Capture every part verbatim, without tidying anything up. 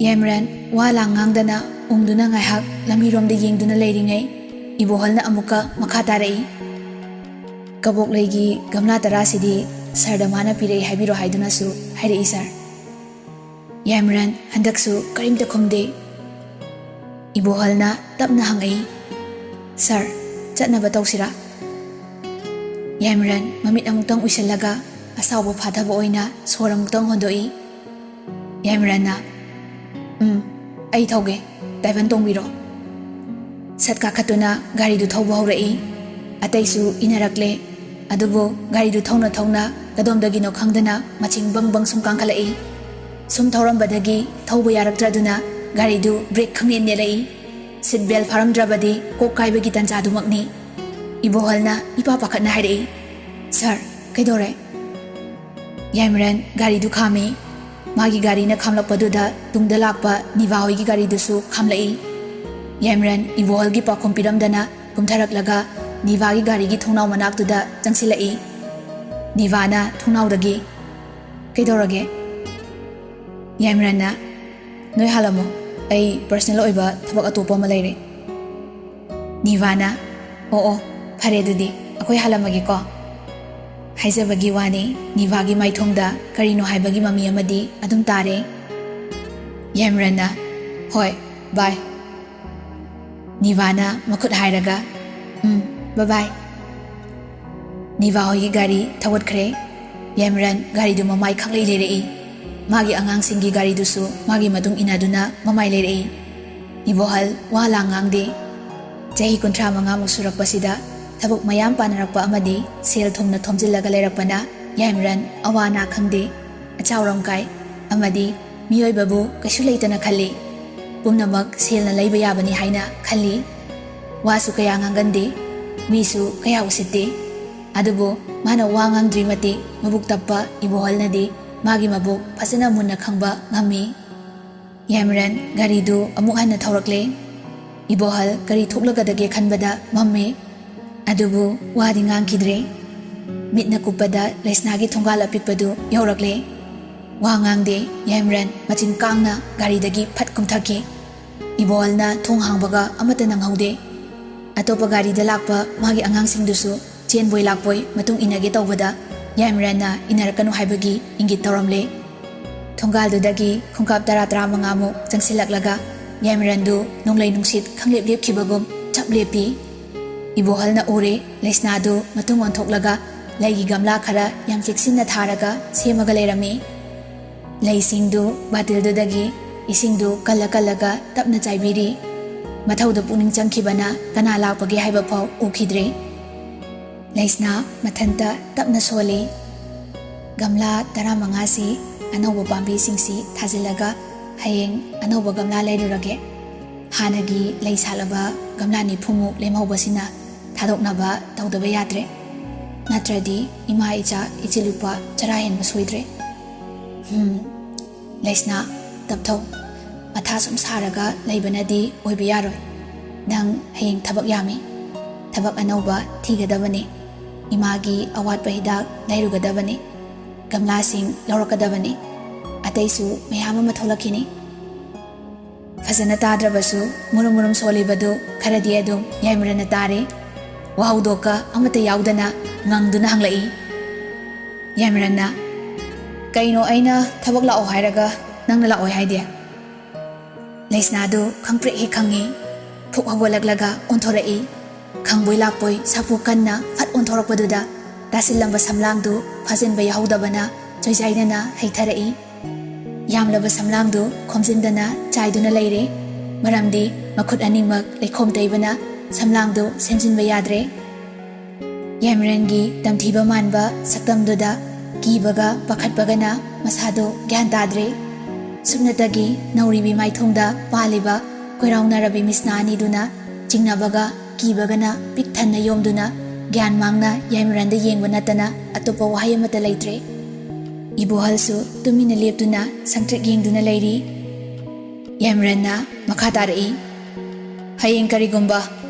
ꯌꯥꯏꯃꯔꯟ ꯋꯥ ꯂꯥꯡ ꯉꯥꯡꯗꯅ ꯎꯪꯗꯨꯅ ꯉꯥꯏꯍꯥꯛ ꯂꯝꯕꯤꯔꯣꯝꯗ ꯌꯦꯡꯗꯨꯅ ꯂꯩꯔꯤꯉꯩ, ꯏꯕꯣꯍꯜꯅ ꯑꯃꯨꯛꯀ ꯃꯈꯥ ꯇꯥꯔꯛꯏ, "ꯀꯕꯣꯛꯂꯩꯒꯤ ꯒꯝꯂꯥ ꯇꯔꯥꯁꯤꯗꯤ ꯁꯥꯔꯗ ꯃꯥꯅ ꯄꯤꯔꯛꯏ ꯍꯥꯏꯕꯤꯔꯣ ꯍꯥꯏꯗꯨꯅꯁꯨ ꯍꯥꯏꯔꯛꯏ, ꯁꯥꯔ꯫" ꯌꯥꯏꯃꯔꯟ ꯍꯟꯗꯛꯁꯨ ꯀꯔꯤꯝꯇ ꯈꯨꯝꯗꯦ꯫ ꯏꯕꯣꯍꯜꯅ ꯇꯞꯅ ꯍꯪꯉꯛꯏ, "ꯁꯥꯔ, ꯆꯠꯅꯕ ꯇꯧꯁꯤꯔꯥ?" ꯌꯥꯏꯃꯔꯟ ꯃꯃꯤꯠ ꯑꯃꯨꯛꯇꯪ ꯎꯏꯁꯤꯜꯂꯒ ꯑꯁꯥꯎꯕ ꯐꯥꯊꯕ ꯑꯣꯏꯅ ꯁꯣꯔ ꯑꯃꯨꯛꯇꯪ ꯍꯣꯟꯗꯣꯛꯏ꯫ ꯌꯥꯏꯃꯔꯟꯅ, "ꯎꯝ, ꯑꯩ ꯊꯧꯒꯦ, ꯗ꯭ꯔꯥꯏꯚꯔ ꯇꯣꯡꯕꯤꯔꯣ꯫" ꯁꯠ ꯀꯥꯈꯠꯇꯨꯅ ꯒꯥꯔꯤꯗꯨ ꯊꯧꯕ ꯍꯧꯔꯛꯏ꯫ ꯑꯇꯩꯁꯨ ꯏꯟꯅꯔꯛꯂꯦ꯫ ꯑꯗꯨꯕꯨ ꯒꯥꯔꯤꯗꯨ ꯊꯧꯅ ꯊꯧꯅ ꯀꯗꯣꯝꯗꯒꯤꯅꯣ ꯈꯪꯗꯅ ꯃꯆꯤꯡ ꯕꯪ ꯕꯪ ꯁꯨꯝ ꯀꯥꯡꯈꯠꯂꯛꯏ꯫ ꯁꯨꯝ ꯊꯧꯔꯝꯕꯗꯒꯤ ꯊꯧꯕ ꯌꯥꯔꯛꯇ꯭ꯔꯗꯨꯅ ꯒꯥꯔꯤꯗꯨ ꯕ꯭ꯔꯦꯛ ꯈꯪꯅꯦꯟ ꯅꯦꯜꯂꯛꯏ꯫ ꯁꯤꯠ ꯕꯦꯜ ꯐꯥꯔꯝꯗ꯭ꯔꯕꯗꯤ ꯀꯣꯛ ꯀꯥꯏꯕꯒꯤ ꯇꯥꯟꯖꯥꯗꯨꯃꯛꯅꯤ꯫ ꯏꯕꯣꯍꯜꯅ ꯏꯄꯥ ꯄꯥꯈꯠꯅ ꯍꯥꯏꯔꯛꯏ, "ꯁꯥꯔ, ꯀꯩꯗꯧꯔꯦ?" ꯌꯥꯏꯃꯔꯟ ꯒꯥꯔꯤꯗꯨ ꯈꯥꯝꯃꯤ꯫ ꯃꯥꯒꯤ ꯒꯥꯔꯤꯅ ꯈꯥꯝꯂꯛꯄꯗꯨꯗ ꯇꯨꯡꯗ ꯂꯥꯛꯄ ꯅꯤꯚꯥ ꯍꯣꯏꯒꯤ ꯒꯥꯔꯤꯗꯨꯁꯨ ꯈꯥꯝꯂꯛꯏ꯫ ꯌꯥꯏꯃꯔꯟ ꯏꯕꯣꯍꯜꯒꯤ ꯄꯥꯎꯈꯨꯝ ꯄꯤꯔꯝꯗꯅ ꯀꯨꯝꯊꯔꯛꯂꯒ ꯅꯤꯚꯥꯒꯤ ꯒꯥꯔꯤꯒꯤ ꯊꯣꯡꯅꯥꯎ ꯃꯅꯥꯛꯇꯨꯗ ꯆꯪꯁꯤꯜꯂꯛꯏ꯫ ꯅꯤꯚꯥꯅ ꯊꯣꯡꯅꯥꯎꯗꯒꯤ, "ꯀꯩꯗꯧꯔꯒꯦ?" ꯌꯥꯏꯃꯔꯟꯅ, "ꯅꯣꯏ ꯍꯥꯜꯂꯝꯃꯣ, ꯑꯩ ꯄꯔꯁꯅꯦꯜ ꯑꯣꯏꯕ ꯊꯕꯛ ꯑꯇꯣꯞꯄ ꯑꯃ ꯂꯩꯔꯦ꯫" ꯅꯤꯚꯥꯅ, "ꯑꯣ ꯑꯣ, ꯐꯔꯦ ꯑꯗꯨꯗꯤ, ꯑꯩꯈꯣꯏ ꯍꯥꯜꯂꯝꯃꯒꯦꯀꯣ꯫" ꯍꯥꯏꯖꯕꯒꯤ ꯋꯥꯅꯤ, ꯅꯤꯚꯥꯒꯤ ꯃꯥꯏꯊꯣꯡꯗ ꯀꯔꯤꯅꯣ ꯍꯥꯏꯕꯒꯤ ꯃꯃꯤ ꯑꯃꯗꯤ ꯑꯗꯨꯝ ꯇꯥꯔꯦ꯫ ꯌꯥꯏꯃꯔꯟꯅ, "ꯍꯣꯏ, ꯕꯥꯏ꯫" ꯅꯤꯚꯥꯅ ꯃꯈꯨꯠ ꯍꯥꯏꯔꯒ, "ꯎꯝ, ꯕꯥꯏ ꯕꯥꯏ꯫" ꯅꯤꯚꯥ ꯍꯣꯏꯒꯤ ꯒꯥꯔꯤ ꯊꯧꯒꯠꯈ꯭ꯔꯦ꯫ ꯌꯥꯏꯃꯔꯟ ꯒꯥꯔꯤꯗꯨ ꯃꯃꯥꯏ ꯈꯪꯂꯩ ꯂꯩꯔꯛꯏ꯫ ꯃꯥꯒꯤ ꯑꯉꯥꯡꯁꯤꯡꯒꯤ ꯒꯥꯔꯤꯗꯨꯁꯨ ꯃꯥꯒꯤ ꯃꯇꯨꯡ ꯏꯟꯅꯗꯨꯅ ꯃꯃꯥꯏ ꯂꯩꯔꯛꯏ꯫ ꯏꯕꯣꯍꯜ ꯋꯥ ꯂꯥꯡ ꯉꯥꯡꯗꯦ꯫ ꯆꯍꯤ ꯀꯨꯟꯊ꯭ꯔꯥ ꯃꯉꯥꯃꯨꯛ ꯁꯨꯔꯛꯄꯁꯤꯗ ꯊꯕꯛ ꯃꯌꯥꯝ ꯄꯥꯅꯔꯛꯄ ꯑꯃꯗꯤ ꯁꯦꯜ ꯊꯨꯝꯅ ꯊꯣꯝꯖꯤꯜꯂꯒ ꯂꯩꯔꯛꯄꯅ ꯌꯥꯏꯃꯔꯟ ꯑꯋꯥ ꯑꯅꯥ ꯈꯪꯗꯦ, ꯑꯆꯥꯎꯔꯝ ꯀꯥꯏ ꯑꯃꯗꯤ ꯃꯤꯑꯣꯏꯕꯕꯨ ꯀꯩꯁꯨ ꯂꯩꯇꯅ ꯈꯜꯂꯤ꯫ ꯄꯨꯝꯅꯃꯛ ꯁꯦꯜꯅ ꯂꯩꯕ ꯌꯥꯕꯅꯤ ꯍꯥꯏꯅ ꯈꯜꯂꯤ꯫ ꯋꯥꯁꯨ ꯀꯌꯥ ꯉꯥꯡꯒꯟꯗꯦ, ꯃꯤꯁꯨ ꯀꯌꯥ ꯎꯁꯤꯠꯇꯦ꯫ ꯑꯗꯨꯕꯨ ꯃꯥꯅ ꯋꯥ ꯉꯥꯡꯗ꯭ꯔꯤ ꯃꯇꯤꯛ ꯃꯕꯨꯛ ꯇꯞꯄ ꯏꯕꯣꯍꯜꯅꯗꯤ ꯃꯥꯒꯤ ꯃꯕꯨꯛ ꯐꯖꯅ ꯃꯨꯟꯅ ꯈꯪꯕ ꯉꯝꯃꯤ꯫ ꯌꯥꯏꯃꯔꯟ ꯒꯥꯔꯤꯗꯨ ꯑꯃꯨꯛ ꯍꯟꯅ ꯊꯧꯔꯛꯂꯦ꯫ ꯏꯕꯣꯍꯜ ꯀꯔꯤ ꯊꯣꯛꯂꯒꯗꯒꯦ ꯈꯟꯕꯗ ꯃꯝꯃꯦ꯫ ꯑꯗꯨꯕꯨ ꯋꯥꯗꯤ ꯉꯥꯡꯈꯤꯗ꯭ꯔꯦ꯫ ꯃꯤꯠꯅ ꯀꯨꯞꯄꯗ ꯂꯩꯁꯅꯥꯒꯤ ꯊꯣꯡꯒꯥꯜ ꯑꯄꯤꯛꯄꯗꯨ ꯌꯧꯔꯛꯂꯦ꯫ ꯋꯥ ꯉꯥꯡꯗꯦ꯫ ꯌꯥꯏꯃꯔꯟ ꯃꯆꯤꯟ ꯀꯥꯡꯅ ꯒꯥꯔꯤꯗꯒꯤ ꯐꯠ ꯀꯨꯝꯊꯈꯤ꯫ ꯏꯕꯣꯍꯜꯅ ꯊꯣꯡ ꯍꯥꯡꯕꯒ ꯑꯃꯠꯇ ꯅꯪꯍꯧꯗꯦ꯫ ꯑꯇꯣꯞꯄ ꯒꯥꯔꯤꯗ ꯂꯥꯛꯄ ꯃꯥꯒꯤ ꯑꯉꯥꯡꯁꯤꯡꯗꯨꯁꯨ ꯆꯦꯟꯕꯣꯏ ꯂꯥꯛꯄꯣꯏ ꯃꯇꯨꯡ ꯏꯟꯅꯒꯦ ꯇꯧꯕꯗ ꯌꯥꯏꯃꯔꯟꯅ ꯏꯟꯅꯔꯛꯀꯅꯨ ꯍꯥꯏꯕꯒꯤ ꯏꯪꯒꯤꯠ ꯇꯧꯔꯝꯂꯦ꯫ ꯊꯣꯡꯒꯥꯜꯗꯨꯗꯒꯤ ꯈꯣꯡꯀꯥꯞ ꯇꯔꯥ ꯇꯔꯥꯃꯉꯥꯃꯨꯛ ꯆꯪꯁꯤꯜꯂꯛꯂꯒ ꯌꯥꯏꯃꯔꯟꯗꯨ ꯅꯣꯡꯂꯩ ꯅꯨꯡꯁꯤꯠ ꯈꯪꯂꯦꯞ ꯂꯦꯞꯈꯤꯕꯒꯨꯝ ꯆꯞ ꯂꯦꯞꯄꯤ꯫ ꯏꯕꯣꯍꯜꯅ ꯎꯔꯦ, ꯂꯩꯁꯅꯥꯗꯨ ꯃꯇꯨꯡ ꯑꯣꯟꯊꯣꯛꯂꯒ ꯂꯩꯒꯤ ꯒꯝꯂꯥ ꯈꯔ ꯌꯥꯝ ꯆꯦꯛꯁꯤꯟꯅ ꯊꯥꯔꯒ ꯁꯦꯝꯃꯒ ꯂꯩꯔꯝꯃꯤ꯫ ꯂꯩꯁꯤꯡꯗꯨ ꯕꯥꯇꯤꯜꯗꯨꯗꯒꯤ ꯏꯁꯤꯡꯗꯨ ꯀꯜꯂ ꯀꯜꯂꯒ ꯇꯞꯅ ꯆꯥꯏꯕꯤꯔꯤ꯫ ꯃꯊꯧꯗ ꯄꯨꯛꯅꯤꯡ ꯆꯪꯈꯤꯕꯅ ꯀꯅꯥ ꯂꯥꯛꯄꯒꯦ ꯍꯥꯏꯕ ꯐꯥꯎ ꯎꯈꯤꯗ꯭ꯔꯦ꯫ ꯂꯩꯁꯅꯥ ꯃꯊꯟꯇ ꯇꯞꯅ ꯁꯣꯜꯂꯤ꯫ "ꯒꯝꯂꯥ ꯇꯔꯥꯃꯉꯥꯁꯤ ꯑꯅꯧꯕ ꯄꯥꯝꯕꯤꯁꯤꯡꯁꯤ ꯊꯥꯖꯤꯜꯂꯒ ꯍꯌꯦꯡ ꯑꯅꯧꯕ ꯒꯝꯂꯥ ꯂꯩꯔꯨꯔꯒꯦ꯫ ꯍꯥꯟꯅꯒꯤ ꯂꯩ ꯁꯥꯠꯂꯕ ꯒꯝꯂꯥ ꯅꯤꯐꯨꯃꯨꯛ ꯂꯦꯝꯍꯧꯕꯁꯤꯅ ꯊꯥꯗꯣꯛꯅꯕ ꯇꯧꯗꯕ ꯌꯥꯗ꯭ꯔꯦ꯫ ꯅꯠꯇ꯭ꯔꯗꯤ ꯏꯃꯥ ꯏꯆꯥ ꯏꯆꯤꯜ ꯏꯄ꯭ꯋꯥ ꯆꯔꯥ ꯍꯦꯟꯕ ꯁꯣꯏꯗ꯭ꯔꯦ꯫ ꯍꯝ, ꯂꯩꯁꯅꯥ, ꯇꯞꯊꯧ꯫ ꯃꯊꯥ ꯁꯨꯝ ꯁꯥꯔꯒ ꯂꯩꯕꯅꯗꯤ ꯑꯣꯏꯕ ꯌꯥꯔꯣꯏ꯫ ꯅꯪ ꯍꯌꯦꯡ ꯊꯕꯛ ꯌꯥꯝꯃꯤ꯫ ꯊꯕꯛ ꯑꯅꯧꯕ ꯊꯤꯒꯗꯕꯅꯤ꯫ ꯏꯃꯥꯒꯤ ꯑꯋꯥꯠꯄ ꯍꯤꯗꯥꯛ ꯂꯩꯔꯨꯒꯗꯕꯅꯤ꯫ ꯒꯝꯂꯥꯁꯤꯡ ꯂꯧꯔꯛꯀꯗꯕꯅꯤ꯫ ꯑꯇꯩꯁꯨ ꯃꯌꯥꯝ ꯑꯃ ꯊꯣꯛꯂꯛꯈꯤꯅꯤ꯫" ꯐꯖꯅ ꯇꯥꯗ꯭ꯔꯕꯁꯨ ꯃꯨꯔꯨꯝ ꯃꯨꯔꯨꯝ ꯁꯣꯜꯂꯤꯕꯗꯨ ꯈꯔꯗꯤ ꯑꯗꯨꯝ ꯌꯥꯏꯃꯔꯟꯅ ꯇꯥꯔꯦ꯫ ꯋꯥꯍꯧꯗꯣꯛꯀ ꯑꯃꯠꯇ ꯌꯥꯎꯗꯅ ꯉꯪꯗꯨꯅ ꯍꯪꯂꯛꯏ꯫ ꯌꯥꯏꯃꯔꯟꯅ, "ꯀꯩꯅꯣ ꯑꯩꯅ ꯊꯕꯛ ꯂꯥꯛꯑꯣ ꯍꯥꯏꯔꯒ ꯅꯪꯅ ꯂꯥꯛꯑꯣꯏ ꯍꯥꯏꯗꯤ?" ꯂꯩꯁꯅꯥꯗꯨ ꯈꯪꯄ꯭ꯔꯦꯛ ꯍꯦꯛ ꯈꯪꯉꯤ꯫ ꯐꯨꯛ ꯍꯧꯒꯠꯂꯛꯂꯒ ꯑꯣꯟꯊꯣꯔꯛꯏ꯫ ꯈꯪꯕꯣꯏ ꯂꯥꯛꯄꯣꯏ ꯁꯥꯐꯨ ꯀꯟꯅ ꯐꯠ ꯑꯣꯟꯊꯣꯔꯛꯄꯗꯨꯗ ꯇꯥꯁꯤꯜꯂꯝꯕ ꯁꯝꯂꯥꯡꯗꯨ ꯐꯥꯖꯤꯟꯕ ꯌꯥꯍꯧꯗꯕꯅ ꯆꯣꯏꯖꯥꯏꯅꯅ ꯍꯩꯊꯔꯛꯏ꯫ ꯌꯥꯝꯂꯕ ꯁꯝꯂꯥꯡꯗꯨ ꯈꯣꯝꯖꯤꯟꯗꯅ ꯆꯥꯏꯗꯨꯅ ꯂꯩꯔꯦ꯫ ꯃꯔꯝꯗꯤ ꯃꯈꯨꯠ ꯑꯅꯤꯃꯛ ꯂꯩꯈꯣꯝ ꯇꯩꯕꯅ ꯁꯝꯂꯥꯡꯗꯨ ꯁꯦꯝꯖꯤꯟꯕ ꯌꯥꯗ꯭ꯔꯦ꯫ ꯌꯥꯏꯃꯔꯟꯒꯤ ꯇꯝꯊꯤꯕ ꯃꯥꯟꯕ ꯁꯛꯇꯝꯗꯨꯗ ꯀꯤꯕꯒ ꯄꯥꯈꯠꯄꯒꯅ ꯃꯁꯥꯗꯨ ꯒ꯭ꯌꯥꯟ ꯇꯥꯗ꯭ꯔꯦ꯫ ꯁꯨꯞꯅꯇꯒꯤ ꯅꯧꯔꯤꯕꯤ ꯃꯥꯏꯊꯣꯡꯗ ꯄꯥꯜꯂꯤꯕ ꯀꯣꯏꯔꯥꯎꯅꯔꯕꯤ ꯃꯤꯠꯁꯅꯥ ꯑꯅꯤꯗꯨꯅ ꯆꯤꯡꯅꯕꯒ ꯀꯤꯕꯒꯅ ꯄꯤꯛ ꯊꯟꯅ ꯌꯣꯝꯗꯨꯅ ꯒ꯭ꯌꯥꯟ ꯃꯥꯡꯅ ꯌꯥꯏꯃꯔꯟꯗ ꯌꯦꯡꯕ ꯅꯠꯇꯅ ꯑꯇꯣꯞꯄ ꯋꯥꯍꯩ ꯑꯃꯠꯇ ꯂꯩꯇ꯭ꯔꯦ꯫ ꯏꯕꯣꯍꯜꯁꯨ ꯇꯨꯃꯤꯟꯅ ꯂꯦꯞꯇꯨꯅ ꯁꯪꯇ꯭ꯔꯤꯛ ꯌꯦꯡꯗꯨꯅ ꯂꯩꯔꯤ꯫ ꯌꯥꯏꯃꯔꯟꯅ ꯃꯈꯥ ꯇꯥꯔꯛꯏ, "ꯍꯌꯦꯡ ꯀꯔꯤꯒꯨꯝꯕ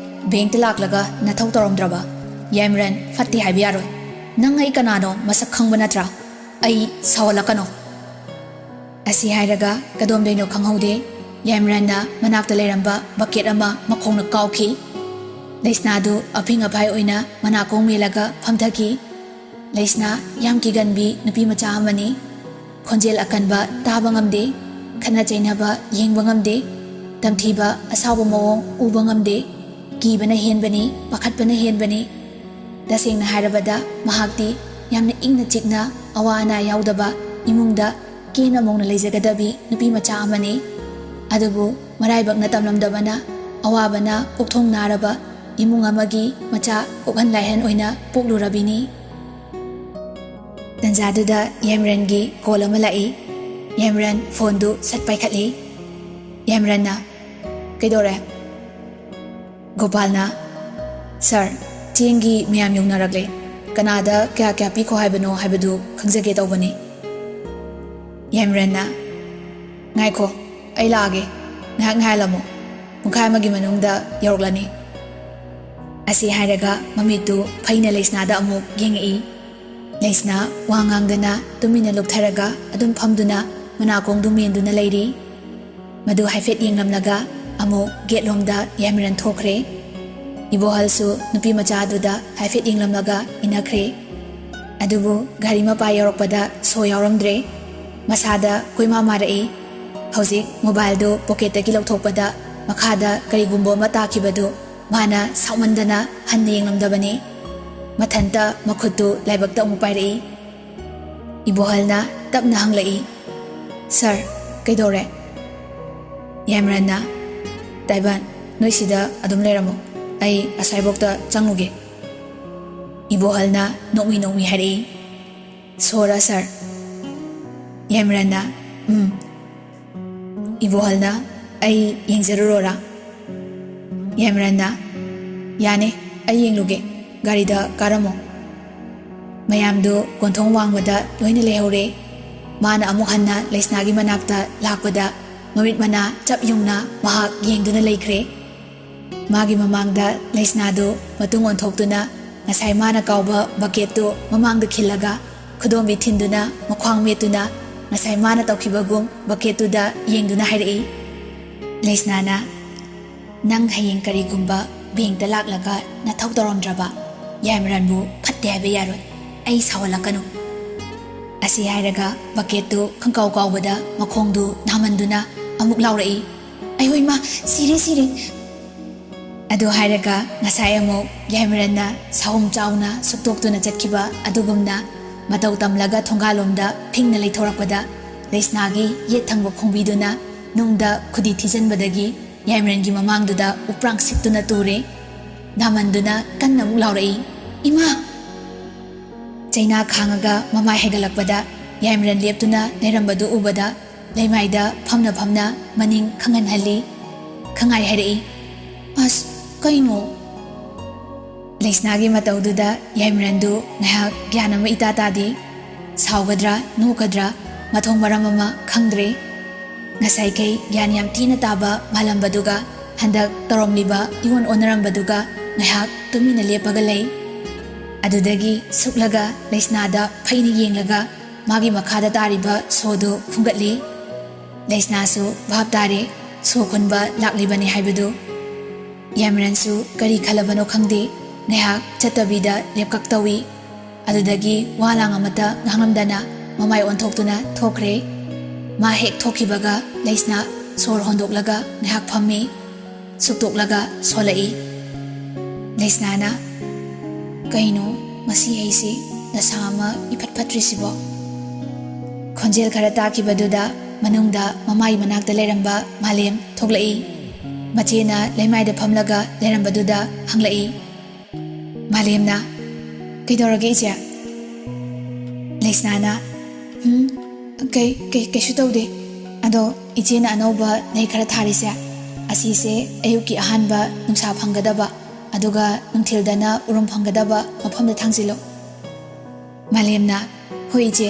ꯕꯦꯡꯛꯇ ꯂꯥꯛꯂꯒ ꯅꯊꯧ ꯇꯧꯔꯝꯗ꯭ꯔꯕ, ꯌꯥꯏꯃꯔꯟ, ꯐꯠꯇꯦ ꯍꯥꯏꯕ ꯌꯥꯔꯣꯏ꯫ ꯅꯪ ꯑꯩ ꯀꯅꯥꯅꯣ ꯃꯁꯛ ꯈꯪꯕ ꯅꯠꯇ꯭ꯔꯥ? ꯑꯩ ꯁꯥꯎꯍꯜꯂꯛꯀꯅꯣ꯫" ꯑꯁꯤ ꯍꯥꯏꯔꯒ ꯀꯗꯣꯝꯗꯩꯅꯣ ꯈꯪꯍꯧꯗꯦ, ꯌꯥꯏꯃꯔꯟꯅ ꯃꯅꯥꯛꯇ ꯂꯩꯔꯝꯕ ꯕꯛꯀꯦꯠ ꯑꯃ ꯃꯈꯣꯡꯅ ꯀꯥꯎꯈꯤ꯫ ꯂꯩꯁꯅꯥꯗꯨ ꯑꯐꯤꯡ ꯑꯐꯥꯏ ꯑꯣꯏꯅ ꯃꯅꯥꯀꯣꯡ ꯃꯦꯜꯂꯒ ꯐꯝꯊꯈꯤ꯫ ꯂꯩꯁꯅꯥ ꯌꯥꯝ ꯀꯤꯒꯟꯕꯤ ꯅꯨꯄꯤ ꯃꯆꯥ ꯑꯃꯅꯤ꯫ ꯈꯣꯟꯖꯦꯜ ꯑꯀꯟꯕ ꯇꯥꯕ ꯉꯝꯗꯦ, ꯈꯠꯅ ꯆꯩꯅꯕ ꯌꯦꯡꯕ ꯉꯝꯗꯦ, ꯇꯝꯊꯤꯕ ꯑꯁꯥꯎꯕ ꯃꯑꯣꯡ ꯎꯕ ꯉꯝꯗꯦ꯫ ꯀꯤꯕꯅ ꯍꯦꯟꯕꯅꯤ, ꯄꯥꯈꯠꯄꯅ ꯍꯦꯟꯕꯅꯤ꯫ ꯇꯁꯦꯡꯅ ꯍꯥꯏꯔꯕꯗ ꯃꯍꯥꯛꯇꯤ ꯌꯥꯝꯅ ꯏꯪꯅ ꯆꯤꯛꯅ ꯑꯋꯥ ꯑꯅꯥ ꯌꯥꯎꯗꯕ ꯏꯃꯨꯡꯗ ꯀꯦꯅ ꯃꯧꯅ ꯂꯩꯖꯒꯗꯕꯤ ꯅꯨꯄꯤ ꯃꯆꯥ ꯑꯃꯅꯤ꯫ ꯑꯗꯨꯕꯨ ꯃꯔꯥꯏꯕꯛꯅ ꯇꯝꯂꯝꯗꯕꯅ ꯑꯋꯥꯕꯅ ꯄꯣꯛꯊꯣꯡ ꯅꯥꯔꯕ ꯏꯃꯨꯡ ꯑꯃꯒꯤ ꯃꯆꯥ ꯀꯣꯛꯍꯟ ꯂꯥꯏꯍꯟ ꯑꯣꯏꯅ ꯄꯣꯛꯂꯨꯔꯕꯤꯅꯤ꯫ ꯇꯟꯖꯥꯗꯨꯗ ꯌꯥꯏꯃꯔꯟꯒꯤ ꯀꯣꯜ ꯑꯃ ꯂꯥꯛꯏ꯫ ꯌꯥꯏꯃꯔꯟ ꯐꯣꯟꯗꯨ ꯁꯠ ꯄꯥꯏꯈꯠꯂꯤ꯫ ꯌꯥꯏꯃꯔꯟꯅ, "ꯀꯩꯗꯧꯔꯦ?" ꯒꯣꯄꯥꯜꯅ, "ꯁꯥꯔ, ꯆꯦꯡꯒꯤ ꯃꯌꯥꯝ ꯌꯧꯅꯔꯛꯂꯦ꯫ ꯀꯅꯥꯗ ꯀꯌꯥ ꯀꯌꯥ ꯄꯤꯈꯣ ꯍꯥꯏꯕꯅꯣ ꯍꯥꯏꯕꯗꯨ ꯈꯪꯖꯒꯦ ꯇꯧꯕꯅꯤ꯫" ꯌꯥꯏꯃꯔꯟꯅ, "ꯉꯥꯏꯈꯣ, ꯑꯩ ꯂꯥꯛꯑꯒꯦ꯫ ꯉꯥꯏꯍꯥꯛ ꯉꯥꯏꯍꯜꯂꯝꯃꯣ꯫ ꯄꯨꯡꯈꯥꯏ ꯑꯃꯒꯤ ꯃꯅꯨꯡꯗ ꯌꯧꯔꯛꯂꯅꯤ꯫" ꯑꯁꯤ ꯍꯥꯏꯔꯒ ꯃꯃꯤꯠꯇꯨ ꯐꯩꯅ ꯂꯩꯁꯅꯥꯗ ꯑꯃꯨꯛ ꯌꯦꯡꯉꯛꯏ꯫ ꯂꯩꯁꯅꯥ ꯋꯥ ꯉꯥꯡꯗꯅ ꯇꯨꯃꯤꯟꯅ ꯂꯨꯞꯊꯔꯒ ꯑꯗꯨꯝ ꯐꯝꯗꯨꯅ ꯃꯅꯥꯀꯣꯡꯗꯨ ꯃꯦꯟꯗꯨꯅ ꯂꯩꯔꯤ꯫ ꯃꯗꯨ ꯍꯥꯏꯐꯦꯠ ꯌꯦꯡꯂꯝꯂꯒ ꯑꯃꯨꯛ ꯒꯦꯠꯂꯣꯝꯗ ꯌꯥꯏꯃꯔꯟ ꯊꯣꯛꯈ꯭ꯔꯦ꯫ ꯏꯕꯣꯍꯜꯁꯨ ꯅꯨꯄꯤ ꯃꯆꯥ ꯑꯗꯨꯗ ꯍꯥꯏꯐꯦꯠ ꯌꯦꯡꯂꯝꯂꯒ ꯏꯟꯅꯈ꯭ꯔꯦ꯫ ꯑꯗꯨꯕꯨ ꯒꯥꯔꯤ ꯃꯄꯥ ꯌꯧꯔꯛꯄꯗ ꯁꯣ ꯌꯥꯎꯔꯝꯗ꯭ꯔꯦ꯫ ꯃꯁꯥꯗ ꯀꯣꯏꯃꯥ ꯃꯥꯔꯛꯏ꯫ ꯍꯧꯖꯤꯛ ꯃꯣꯕꯥꯏꯜꯗꯨ ꯄꯣꯀꯦꯠꯇꯒꯤ ꯂꯧꯊꯣꯛꯄꯗ ꯃꯈꯥꯗ ꯀꯔꯤꯒꯨꯝꯕ ꯑꯃ ꯇꯥꯈꯤꯕꯗꯨ ꯃꯥꯅ ꯁꯥꯎꯃꯟꯗꯅ ꯍꯟꯅ ꯌꯦꯡꯂꯝꯗꯕꯅꯤ꯫ ꯃꯊꯟꯇ ꯃꯈꯨꯠꯇꯨ ꯂꯥꯏꯕꯛꯇ ꯑꯃꯨꯛ ꯄꯥꯏꯔꯛꯏ꯫ ꯏꯕꯣꯍꯜꯅ ꯇꯞꯅ ꯍꯪꯂꯛꯏ, "ꯁꯥꯔ, ꯀꯩꯗꯧꯔꯦ?" ꯌꯥꯏꯃꯔꯟꯅ, "ꯇꯥꯏꯕꯟ, ꯅꯣꯏ ꯁꯤꯗ ꯑꯗꯨꯝ ꯂꯩꯔꯝꯃꯣ꯫ ꯑꯩ ꯑꯁ꯭ꯋꯥꯏꯕꯣꯛꯇ ꯆꯪꯉꯨꯒꯦ꯫" ꯏꯕꯣꯍꯜꯅ ꯅꯣꯛꯃꯤ ꯅꯣꯛꯃꯤ ꯍꯥꯏꯔꯛꯏ, "ꯁꯣꯔ, ꯁꯥꯔ?" ꯌꯥꯏꯃꯔꯟꯅ, "ꯎꯝ꯫" ꯏꯕꯣꯍꯜꯅ, "ꯑꯩ ꯌꯦꯡꯖꯔꯨꯔꯣꯔꯥ?" ꯌꯥꯏꯃꯔꯟꯅ, "ꯌꯥꯅꯤ, ꯑꯩ ꯌꯦꯡꯂꯨꯒꯦ꯫ ꯒꯥꯔꯤꯗ ꯀꯥꯔꯝꯃꯣ꯫" ꯃꯌꯥꯝꯗꯨ ꯀꯣꯟꯊꯣꯡ ꯋꯥꯡꯃꯗ ꯂꯣꯏꯅ ꯂꯩꯍꯧꯔꯦ꯫ ꯃꯥꯅ ꯑꯃꯨꯛ ꯍꯟꯅ ꯂꯩꯁꯅꯥꯒꯤ ꯃꯅꯥꯛꯇ ꯂꯥꯛꯄꯗ ꯃꯃꯤꯠ ꯃꯅꯥ ꯆꯞ ꯌꯨꯡꯅ ꯃꯍꯥꯛ ꯌꯦꯡꯗꯨꯅ ꯂꯩꯈ꯭ꯔꯦ꯫ ꯃꯥꯒꯤ ꯃꯃꯥꯡꯗ ꯂꯩꯁꯅꯥꯗꯨ ꯃꯇꯨꯡ ꯑꯣꯟꯊꯣꯛꯇꯨꯅ ꯉꯁꯥꯏ ꯃꯥꯅ ꯀꯥꯎꯕ ꯕꯛꯀꯦꯠꯇꯨ ꯃꯃꯥꯡꯗ ꯈꯤꯜꯂꯒ ꯈꯨꯗꯣꯝꯕꯤ ꯊꯤꯟꯗꯨꯅ ꯃꯈ꯭ꯋꯥꯡ ꯃꯦꯠꯇꯨꯅ ꯉꯁꯥꯏ ꯃꯥꯅ ꯇꯧꯈꯤꯕꯒꯨꯝ ꯕꯀꯦꯠꯇꯨꯗ ꯌꯦꯡꯗꯨꯅ ꯍꯥꯏꯔꯛꯏ꯫ ꯂꯩꯁꯅꯥꯅ, "ꯅꯪ ꯍꯌꯦꯡ ꯀꯔꯤꯒꯨꯝꯕ ꯕꯦꯡꯛꯇ ꯂꯥꯛꯂꯒ ꯅꯊꯧ ꯇꯧꯔꯝꯗ꯭ꯔꯕ, ꯌꯥꯏꯃꯔꯟꯕꯨ ꯐꯠꯇꯦ ꯍꯥꯏꯕ ꯌꯥꯔꯣꯏ꯫ ꯑꯩ ꯁꯥꯎꯍꯜꯂꯛꯀꯅꯨ"꯫ ꯑꯁꯤ ꯍꯥꯏꯔꯒ ꯕꯀꯦꯠꯇꯨ ꯈꯪꯀꯥꯎ ꯀꯥꯎꯕꯗ ꯃꯈꯣꯡꯗꯨ ꯅꯥꯃꯟꯗꯨꯅ ꯑꯃꯨꯛ ꯂꯥꯎꯔꯛꯏ꯫ "ꯑꯩꯍꯣꯏ ꯏꯃꯥ, ꯁꯤꯔꯦ, ꯁꯤꯔꯦ!" ꯑꯗꯨ ꯍꯥꯏꯔꯒ ꯉꯁꯥꯏ ꯑꯃꯨꯛ ꯌꯥꯏꯃꯔꯟꯅ ꯁꯥꯍꯨꯝ ꯆꯥꯎꯅ ꯁꯨꯛꯇꯣꯛꯇꯨꯅ ꯆꯠꯈꯤꯕ ꯑꯗꯨꯒꯨꯝꯅ ꯃꯇꯧ ꯇꯝꯂꯒ ꯊꯣꯡꯒꯥꯜꯂꯣꯝꯗ ꯐꯤꯡꯅ ꯂꯩꯊꯣꯔꯛꯄꯗ ꯂꯩꯁꯅꯥꯒꯤ ꯌꯦꯠ ꯊꯪꯕ ꯈꯣꯡꯕꯤꯗꯨꯅ ꯅꯨꯡꯗ ꯈꯨꯗꯤ ꯊꯤꯖꯤꯟꯕꯗꯒꯤ ꯌꯥꯏꯃꯔꯟꯒꯤ ꯃꯃꯥꯡꯗꯨꯗ ꯎꯄ꯭ꯔꯥꯡ ꯁꯤꯠꯇꯨꯅ ꯇꯨꯔꯦ꯫ ꯅꯥꯃꯟꯗꯨꯅ ꯀꯟꯅ ꯑꯃꯨꯛ ꯂꯥꯎꯔꯛꯏ, "ꯏꯃꯥ!" ꯆꯩꯅꯥ ꯈꯥꯡꯉꯒ ꯃꯃꯥꯏ ꯍꯥꯏꯒꯠꯂꯛꯄꯗ ꯌꯥꯏꯃꯔꯟ ꯂꯦꯞꯇꯨꯅ ꯂꯩꯔꯝꯕꯗꯨ ꯎꯕꯗ ꯂꯩꯃꯥꯏꯗ ꯐꯝꯅ ꯐꯝꯅ ꯃꯅꯤꯡ ꯈꯪꯍꯟꯍꯜꯂꯤ꯫ ꯈꯪꯉꯥꯏ ꯍꯥꯏꯔꯛꯏ, "ꯑꯁ, ꯀꯩꯅꯣ?" ꯂꯩꯁꯅꯥꯒꯤ ꯃꯇꯧꯗꯨꯗ ꯌꯥꯏꯃꯔꯟꯗꯨ ꯉꯥꯏꯍꯥꯛ ꯒ꯭ꯌꯥꯟ ꯑꯃ ꯏꯇꯥ ꯇꯥꯗꯦ꯫ ꯁꯥꯎꯒꯗ꯭ꯔꯥ, ꯅꯣꯛꯀꯗ꯭ꯔꯥ, ꯃꯊꯣꯡ ꯃꯔꯝ ꯑꯃ ꯈꯪꯗ꯭ꯔꯦ꯫ ꯉꯁꯥꯏꯈꯩ ꯒ꯭ꯌꯥꯟ ꯌꯥꯝ ꯊꯤꯅ ꯇꯥꯕ ꯃꯥꯜꯂꯝꯕꯗꯨꯒ ꯍꯟꯗꯛ ꯇꯧꯔꯝꯂꯤꯕ ꯏꯑꯣꯟ ꯑꯣꯟꯅꯔꯝꯕꯗꯨꯒ ꯉꯥꯏꯍꯥꯛ ꯇꯨꯃꯤꯟꯅ ꯂꯦꯞꯄꯒ ꯂꯩ꯫ ꯑꯗꯨꯗꯒꯤ ꯁꯨꯛꯂꯒ ꯂꯩꯁꯅꯥꯗ ꯐꯩꯅ ꯌꯦꯡꯂꯒ ꯃꯥꯒꯤ ꯃꯈꯥꯗ ꯇꯥꯔꯤꯕ ꯁꯣꯗꯨ ꯈꯨꯝꯒꯠꯂꯤ꯫ ꯂꯩꯁꯅꯥꯁꯨ ꯚꯥꯞ ꯇꯥꯔꯦ, ꯁꯣ ꯈꯨꯟꯕ ꯂꯥꯛꯂꯤꯕꯅꯤ ꯍꯥꯏꯕꯗꯨ꯫ ꯌꯥꯏꯃꯔꯟꯁꯨ ꯀꯔꯤ ꯈꯜꯂꯕꯅꯣ ꯈꯪꯗꯦ, ꯉꯥꯏꯍꯥꯛ ꯆꯠꯇꯕꯤꯗ ꯂꯦꯞꯀꯛ ꯇꯧꯏ꯫ ꯑꯗꯨꯗꯒꯤ ꯋꯥ ꯂꯥꯡ ꯑꯃꯠꯇ ꯉꯥꯡꯂꯝꯗꯅ ꯃꯃꯥꯏ ꯑꯣꯟꯊꯣꯛꯇꯨꯅ ꯊꯣꯛꯈ꯭ꯔꯦ꯫ ꯃꯥ ꯍꯦꯛ ꯊꯣꯛꯈꯤꯕꯒ ꯂꯩꯁꯅꯥ ꯁꯣꯔ ꯍꯣꯟꯗꯣꯛꯂꯒ ꯉꯥꯏꯍꯥꯛ ꯐꯝꯃꯤ꯫ ꯁꯨꯛꯇꯣꯛꯂꯒ ꯁꯣꯜꯂꯛꯏ꯫ ꯂꯩꯁꯅꯥꯅ, "ꯀꯩꯅꯣ, ꯉꯁꯤ ꯑꯩꯁꯤ ꯗꯁꯥ ꯑꯃ ꯏꯐꯠ ꯐꯠꯇ꯭ꯔꯤꯁꯤꯕꯣ?" ꯈꯣꯟꯖꯦꯜ ꯈꯔ ꯇꯥꯈꯤꯕꯗꯨꯗ ꯃꯅꯨꯡꯗ ꯃꯃꯥꯏ ꯃꯅꯥꯛꯇ ꯂꯩꯔꯝꯕ ꯃꯥꯂꯦꯝ ꯊꯣꯛꯂꯛꯏ꯫ ꯃꯆꯦꯅ ꯂꯩꯃꯥꯏꯗ ꯐꯝꯂꯒ ꯂꯩꯔꯝꯕꯗꯨꯗ ꯍꯪꯂꯛꯏ꯫ ꯃꯥꯂꯦꯝꯅ, "ꯀꯩꯗꯧꯔꯒꯦ ꯏꯆꯦ?" ꯂꯩꯁꯅꯥꯅ, "ꯎꯝ, ꯀꯩ, ꯀꯩ, ꯀꯩꯁꯨ ꯇꯧꯗꯦ꯫ ꯑꯗꯣ ꯏꯆꯦꯅ ꯑꯅꯧꯕ ꯂꯩ ꯈꯔ ꯊꯥꯔꯤꯁꯦ, ꯑꯁꯤꯁꯦ ꯑꯌꯨꯛꯀꯤ ꯑꯍꯥꯟꯕ ꯅꯨꯡꯁꯥ ꯐꯪꯒꯗꯕ, ꯑꯗꯨꯒ ꯅꯨꯡꯊꯤꯜꯗꯅ ꯎꯔꯨꯝ ꯐꯪꯒꯗꯕ ꯃꯐꯝꯗ ꯊꯥꯡꯖꯤꯜꯂꯨ"꯫ ꯃꯥꯂꯦꯝꯅ, "ꯍꯣꯏ ꯏꯆꯦ,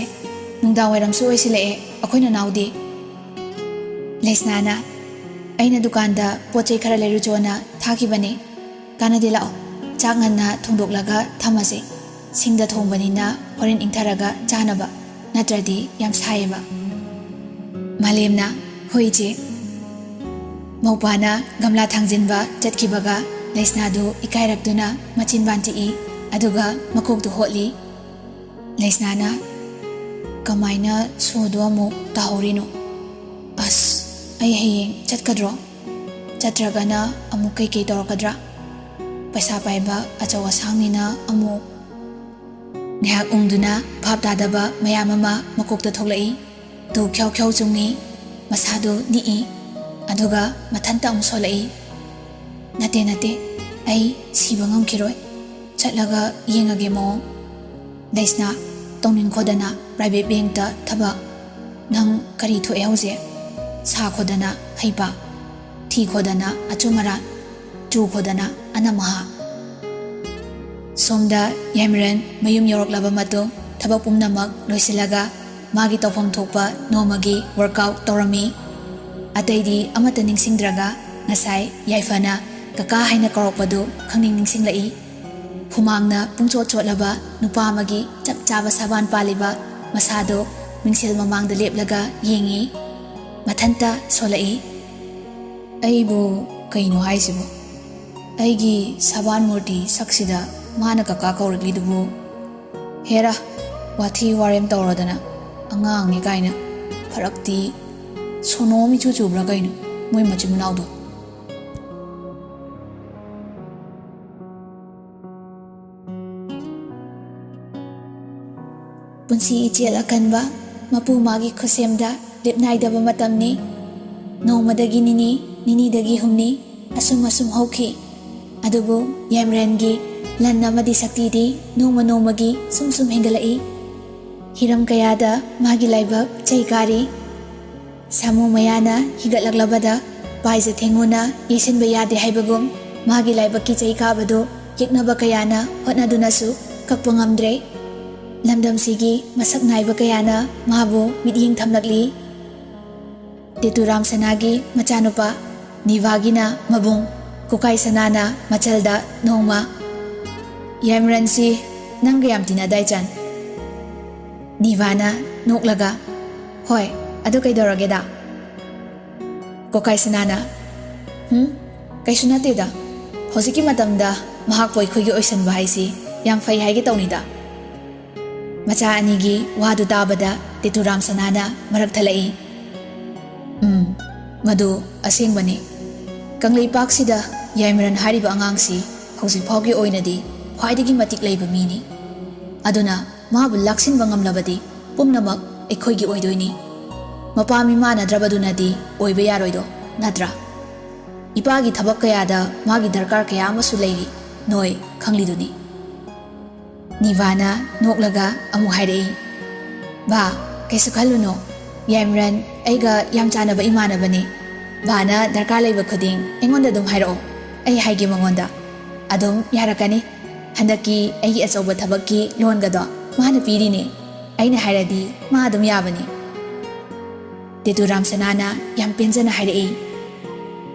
ꯅꯨꯡꯗꯥꯡ ꯋꯥꯏꯔꯝꯁꯨ ꯑꯣꯏꯁꯤꯜꯂꯛꯑꯦ, ꯑꯩꯈꯣꯏ ꯅꯅꯥꯎꯗꯤ?" ꯂꯩꯁꯅꯥꯅ, "ꯑꯩꯅ ꯗꯨꯀꯥꯟꯗ ꯄꯣꯠ ꯆꯩ ꯈꯔ ꯂꯩꯔꯨꯆꯣꯅ ꯊꯥꯈꯤꯕꯅꯦ꯫ ꯀꯥꯟꯅꯗꯦ, ꯂꯥꯛꯑꯣ, ꯆꯥꯛ ꯉꯟꯅ ꯊꯣꯡꯗꯣꯛꯂꯒ ꯊꯝꯃꯁꯦ꯫ ꯁꯤꯡꯗ ꯊꯣꯡꯕꯅꯤꯅ ꯍꯣꯔꯦꯟ ꯏꯪꯊꯔꯒ ꯆꯥꯅꯕ"꯫ ꯅꯠꯇ꯭ꯔꯗꯤ ꯌꯥꯝ ꯁꯥꯏꯌꯦꯕ꯫ ꯃꯥꯂꯦꯝꯅ, "ꯍꯣꯏ ꯏꯆꯦ"꯫ ꯃꯧꯄꯥꯅ ꯒꯝꯂꯥ ꯊꯥꯡꯖꯤꯟꯕ ꯆꯠꯈꯤꯕꯒ ꯂꯩꯁꯅꯥꯗꯨ ꯏꯀꯥꯏꯔꯛꯇꯨꯅ ꯃꯆꯤꯟꯕꯥꯟ ꯆꯤꯛꯏ, ꯑꯗꯨꯒ ꯃꯀꯣꯛꯇꯨ ꯍꯣꯠꯂꯤ꯫ ꯂꯩꯁꯅꯥꯅ, "ꯀꯃꯥꯏꯅ ꯁꯣꯗꯣ ꯑꯃꯨꯛ ꯇꯥꯍꯧꯔꯤꯅꯣ? ꯑꯁ, ꯑꯩ ꯍꯌꯦꯡ ꯆꯠꯀꯗ꯭ꯔꯣ? ꯆꯠꯇ꯭ꯔꯒꯅ ꯑꯃꯨꯛ ꯀꯩꯀꯩ ꯇꯧꯔꯛꯀꯗ꯭ꯔꯥ? ꯄꯩꯁꯥ ꯄꯥꯏꯕ ꯑꯆꯧ ꯑꯁꯥꯡꯅꯤꯅ ꯑꯃꯨꯛ"꯫ ꯉꯥꯏꯍꯥꯛ ꯎꯪꯗꯨꯅ ꯚꯥꯞ ꯇꯥꯗꯕ ꯃꯌꯥꯝ ꯑꯃ ꯃꯀꯣꯛꯇ ꯊꯣꯛꯂꯛꯏ꯫ ꯇꯨ ꯈ꯭ꯌꯥꯎ ꯈ꯭ꯌꯥꯎ ꯆꯨꯡꯉꯤ, ꯃꯁꯥꯗꯨ ꯅꯤꯛꯏ, ꯑꯗꯨꯒ ꯃꯊꯟꯇ ꯑꯃꯨꯛ ꯁꯣꯜꯂꯛꯏ꯫ "ꯅꯠꯇꯦ, ꯅꯠꯇꯦ, ꯑꯩ ꯁꯤꯕ ꯉꯝꯈꯤꯔꯣꯏ꯫ ꯆꯠꯂꯒ ꯌꯦꯡꯉꯒꯦ ꯃꯑꯣꯡ"꯫ ꯂꯩꯁꯅꯥ, ꯇꯧꯅꯤꯡꯈꯣꯗꯅ private bankꯇ ꯊꯕꯛ꯫ "ꯅꯪ ꯀꯔꯤ ꯊꯣꯛꯑꯦ ꯍꯧꯖꯤꯛ? ꯁꯥꯈꯣꯗꯅ ꯍꯩꯄꯥ, ꯊꯤꯈꯣꯗꯅ ꯑꯆꯨꯝ ꯑꯔꯥꯟ, ꯆꯨꯈꯣꯗꯅ ꯑꯅꯝ ꯑꯍꯥ"꯫ ꯁꯣꯝꯗ ꯌꯥꯏꯃꯔꯟ ꯃꯌꯨꯝ ꯌꯧꯔꯛꯂꯕ ꯃꯇꯨꯡ ꯊꯕꯛ ꯄꯨꯝꯅꯃꯛ ꯂꯣꯏꯁꯤꯜꯂꯒ ꯃꯥꯒꯤ ꯇꯧꯐꯝ ꯊꯣꯛꯄ ꯅꯣꯡꯃꯒꯤ workout ꯇꯧꯔꯝꯃꯤ꯫ ꯑꯇꯩꯗꯤ ꯑꯃꯠꯇ ꯅꯤꯡꯁꯤꯡꯗ꯭ꯔꯒ ꯉꯁꯥꯏ ꯌꯥꯏꯐꯅ "ꯀꯀꯥ" ꯍꯥꯏꯅ ꯀꯧꯔꯛꯄꯗꯨ ꯈꯪꯅꯤꯡ ꯅꯤꯡꯁꯤꯡꯂꯛꯏ꯫ ꯍꯨꯃꯥꯡꯅ ꯄꯨꯡꯆꯣꯠ ꯆꯣꯠꯂꯕ ꯅꯨꯄꯥ ꯑꯃꯒꯤ ꯆꯞ ꯆꯥꯕ ꯁꯥꯕꯥꯟ ꯄꯥꯜꯂꯤꯕ ꯃꯁꯥꯗꯨ ꯃꯤꯡꯁꯦꯜ ꯃꯃꯥꯡꯗ ꯂꯦꯞꯂꯒ ꯌꯦꯡꯏ꯫ ꯃꯊꯟꯇ ꯁꯣꯜꯂꯛꯏ꯫ "ꯑꯩꯕꯨ ꯀꯩꯅꯣ ꯍꯥꯏꯁꯤꯕꯨ? ꯑꯩꯒꯤ ꯁꯥꯕꯥꯟ ꯃꯨꯔꯇꯤ ꯁꯛꯁꯤꯗ ꯃꯥꯅ ꯀꯀꯥ ꯀꯧꯔꯛꯂꯤꯗꯨꯕꯨ? ꯍꯦꯔꯥ, ꯋꯥꯊꯤ ꯋꯥꯔꯦꯝ ꯇꯧꯔꯗꯅ, ꯑꯉꯥꯡꯅꯤ ꯀꯥꯏꯅ꯫ ꯐꯔꯛꯇꯤ꯫ ꯁꯣꯅꯣ ꯑꯃ ꯏꯆꯨ ꯆꯨꯕ꯭ꯔꯥ ꯀꯩꯅꯣ ꯃꯣꯏ ꯃꯆꯤꯟ ꯃꯅꯥꯎꯗꯣ?" ꯄꯨꯟꯁꯤ ꯏꯆꯦꯜ ꯑꯀꯟꯕ, ꯃꯄꯨ ꯃꯥꯒꯤ ꯈꯨꯠꯁꯦꯝꯗ ꯂꯦꯞꯅꯥꯏꯗꯕ ꯃꯇꯝꯅꯤ꯫ ꯅꯣꯡꯃꯗꯒꯤ ꯅꯤꯅꯤ, ꯅꯤꯅꯤꯗꯒꯤ ꯍꯨꯝꯅꯤ, ꯑꯁꯨꯝ ꯑꯁꯨꯝ ꯍꯧꯈꯤ꯫ ꯑꯗꯨꯕꯨ ꯌꯥꯏꯃꯔꯦꯟꯒꯤ ꯂꯟ ꯑꯃꯗꯤ ꯁꯛꯇꯤꯗꯤ ꯅꯣꯡꯃ ꯅꯣꯡꯃꯒꯤ ꯁꯨꯝ ꯁꯨꯝ ꯍꯦꯟꯒꯠꯂꯛꯏ꯫ ꯍꯤꯔꯝ ꯀꯌꯥꯗ ꯃꯥꯒꯤ ꯂꯥꯏꯕꯛ ꯆꯩ ꯀꯥꯔꯤ꯫ ꯁꯥꯃꯨ ꯃꯌꯥꯅ ꯍꯤꯒꯠꯂꯛꯂꯕꯗ ꯄꯥꯏꯖ ꯊꯦꯡꯉꯨꯅ ꯌꯩꯁꯤꯟꯕ ꯌꯥꯗꯦ ꯍꯥꯏꯕꯒꯨꯝ, ꯃꯥꯒꯤ ꯂꯥꯏꯕꯛꯀꯤ ꯆꯩ ꯀꯥꯕꯗꯨ ꯌꯦꯛꯅꯕ ꯀꯌꯥꯅ ꯍꯣꯠꯅꯗꯨꯅꯁꯨ ꯀꯛꯄ ꯉꯝꯗ꯭ꯔꯦ꯫ ꯂꯝꯗꯝꯁꯤꯒꯤ ꯃꯁꯛ ꯅꯥꯏꯕ ꯀꯌꯥꯅ ꯃꯥꯕꯨ ꯃꯤꯠꯌꯦꯡ ꯊꯝꯂꯛꯂꯤ꯫ ꯇꯦꯇꯨ ꯔꯥꯝꯁꯅꯥꯒꯤ ꯃꯆꯥꯅꯨꯄꯥ ꯅꯤꯚꯥꯒꯤꯅ ꯃꯕꯨꯡ, ꯀꯨꯀꯥꯏ ꯁꯅꯥꯅ ꯃꯆꯜꯗ ꯅꯣꯡꯃ, "ꯌꯥꯏꯃꯔꯟꯁꯤ ꯅꯪꯒ ꯌꯥꯝ ꯇꯤꯟꯅꯗꯥꯏ ꯆꯟ?" ꯅꯤꯚꯥꯅ ꯅꯣꯛꯂꯒ, "ꯍꯣꯏ, ꯑꯗꯨ ꯀꯩꯗꯧꯔꯒꯦꯗ?" ꯀꯣꯀꯥꯏ ꯁꯅꯥꯅ, "ꯍꯨꯝ, ꯀꯩꯁꯨ ꯅꯠꯇꯦꯗ꯫ ꯍꯧꯖꯤꯛꯀꯤ ꯃꯇꯝꯗ ꯃꯍꯥꯛꯄꯨ ꯑꯩꯈꯣꯏꯒꯤ ꯑꯣꯏꯁꯟꯕ ꯍꯥꯏꯁꯤ ꯌꯥꯝ ꯐꯩ ꯍꯥꯏꯒꯦ ꯇꯧꯅꯤꯗ꯫" ꯃꯆꯥ ꯑꯅꯤꯒꯤ ꯋꯥꯗꯨ ꯇꯥꯕꯗ ꯇꯦꯇꯨꯔꯥꯝ ꯁꯅꯥꯅ ꯃꯔꯛ ꯊꯠꯂꯛꯏ꯫ "ꯎꯝ, ꯃꯗꯨ ꯑꯁꯦꯡꯕꯅꯤ꯫ ꯀꯪꯂꯩꯄꯥꯛꯁꯤꯗ ꯌꯥꯏꯃꯔꯟ ꯍꯥꯏꯔꯤꯕ ꯑꯉꯥꯡꯁꯤ ꯍꯧꯖꯤꯛ ꯐꯥꯎꯒꯤ ꯑꯣꯏꯅꯗꯤ ꯈ꯭ꯋꯥꯏꯗꯒꯤ ꯃꯇꯤꯛ ꯂꯩꯕ ꯃꯤꯅꯤ꯫ ꯑꯗꯨꯅ ꯃꯥꯕꯨ ꯂꯥꯛꯁꯤꯟꯕ ꯉꯝꯂꯕꯗꯤ ꯄꯨꯝꯅꯃꯛ ꯑꯩꯈꯣꯏꯒꯤ ꯑꯣꯏꯗꯣꯏꯅꯤ꯫ ꯃꯄꯥ ꯃꯤꯃꯥꯟꯅꯗ꯭ꯔꯕꯗꯨꯅꯗꯤ ꯑꯣꯏꯕ ꯌꯥꯔꯣꯏꯗꯣ, ꯅꯠꯇ꯭ꯔꯥ? ꯏꯄꯥꯒꯤ ꯊꯕꯛ ꯀꯌꯥꯗ ꯃꯥꯒꯤ ꯗꯔꯀꯥꯔ ꯀꯌꯥ ꯑꯃꯁꯨ ꯂꯩꯔꯤ, ꯅꯣꯏ ꯈꯪꯂꯤꯗꯨꯅꯤ꯫" ꯅꯤꯚꯥꯅ ꯅꯣꯛꯂꯒ ꯑꯃꯨꯛ ꯍꯥꯏꯔꯛꯏ, "ꯕꯥ, ꯀꯩꯁꯨ ꯈꯜꯂꯨꯅꯨ꯫ ꯌꯥꯏꯃꯔꯟ ꯑꯩꯒ ꯌꯥꯝ ꯆꯥꯟꯅꯕ ꯏꯃꯥꯟꯅꯕꯅꯤ꯫ ꯕꯥꯅ ꯗꯔꯀꯥꯔ ꯂꯩꯕ ꯈꯨꯗꯤꯡ ꯑꯩꯉꯣꯟꯗ ꯑꯗꯨꯝ ꯍꯥꯏꯔꯛꯑꯣ꯫ ꯑꯩ ꯍꯥꯏꯒꯦ ꯃꯉꯣꯟꯗ꯫ ꯑꯗꯨꯝ ꯌꯥꯔꯛꯀꯅꯤ꯫ ꯍꯟꯗꯛꯀꯤ ꯑꯩꯒꯤ ꯑꯆꯧꯕ ꯊꯕꯛꯀꯤ ꯂꯣꯟꯒꯗꯣ ꯃꯥꯅ ꯄꯤꯔꯤꯅꯦ꯫ ꯑꯩꯅ ꯍꯥꯏꯔꯗꯤ ꯃꯥ ꯑꯗꯨꯝ ꯌꯥꯕꯅꯤ꯫" ꯇꯦꯇꯨꯔꯥꯝ ꯁꯅꯥꯅ ꯌꯥꯝ ꯄꯦꯟꯖꯅ ꯍꯥꯏꯔꯛꯏ,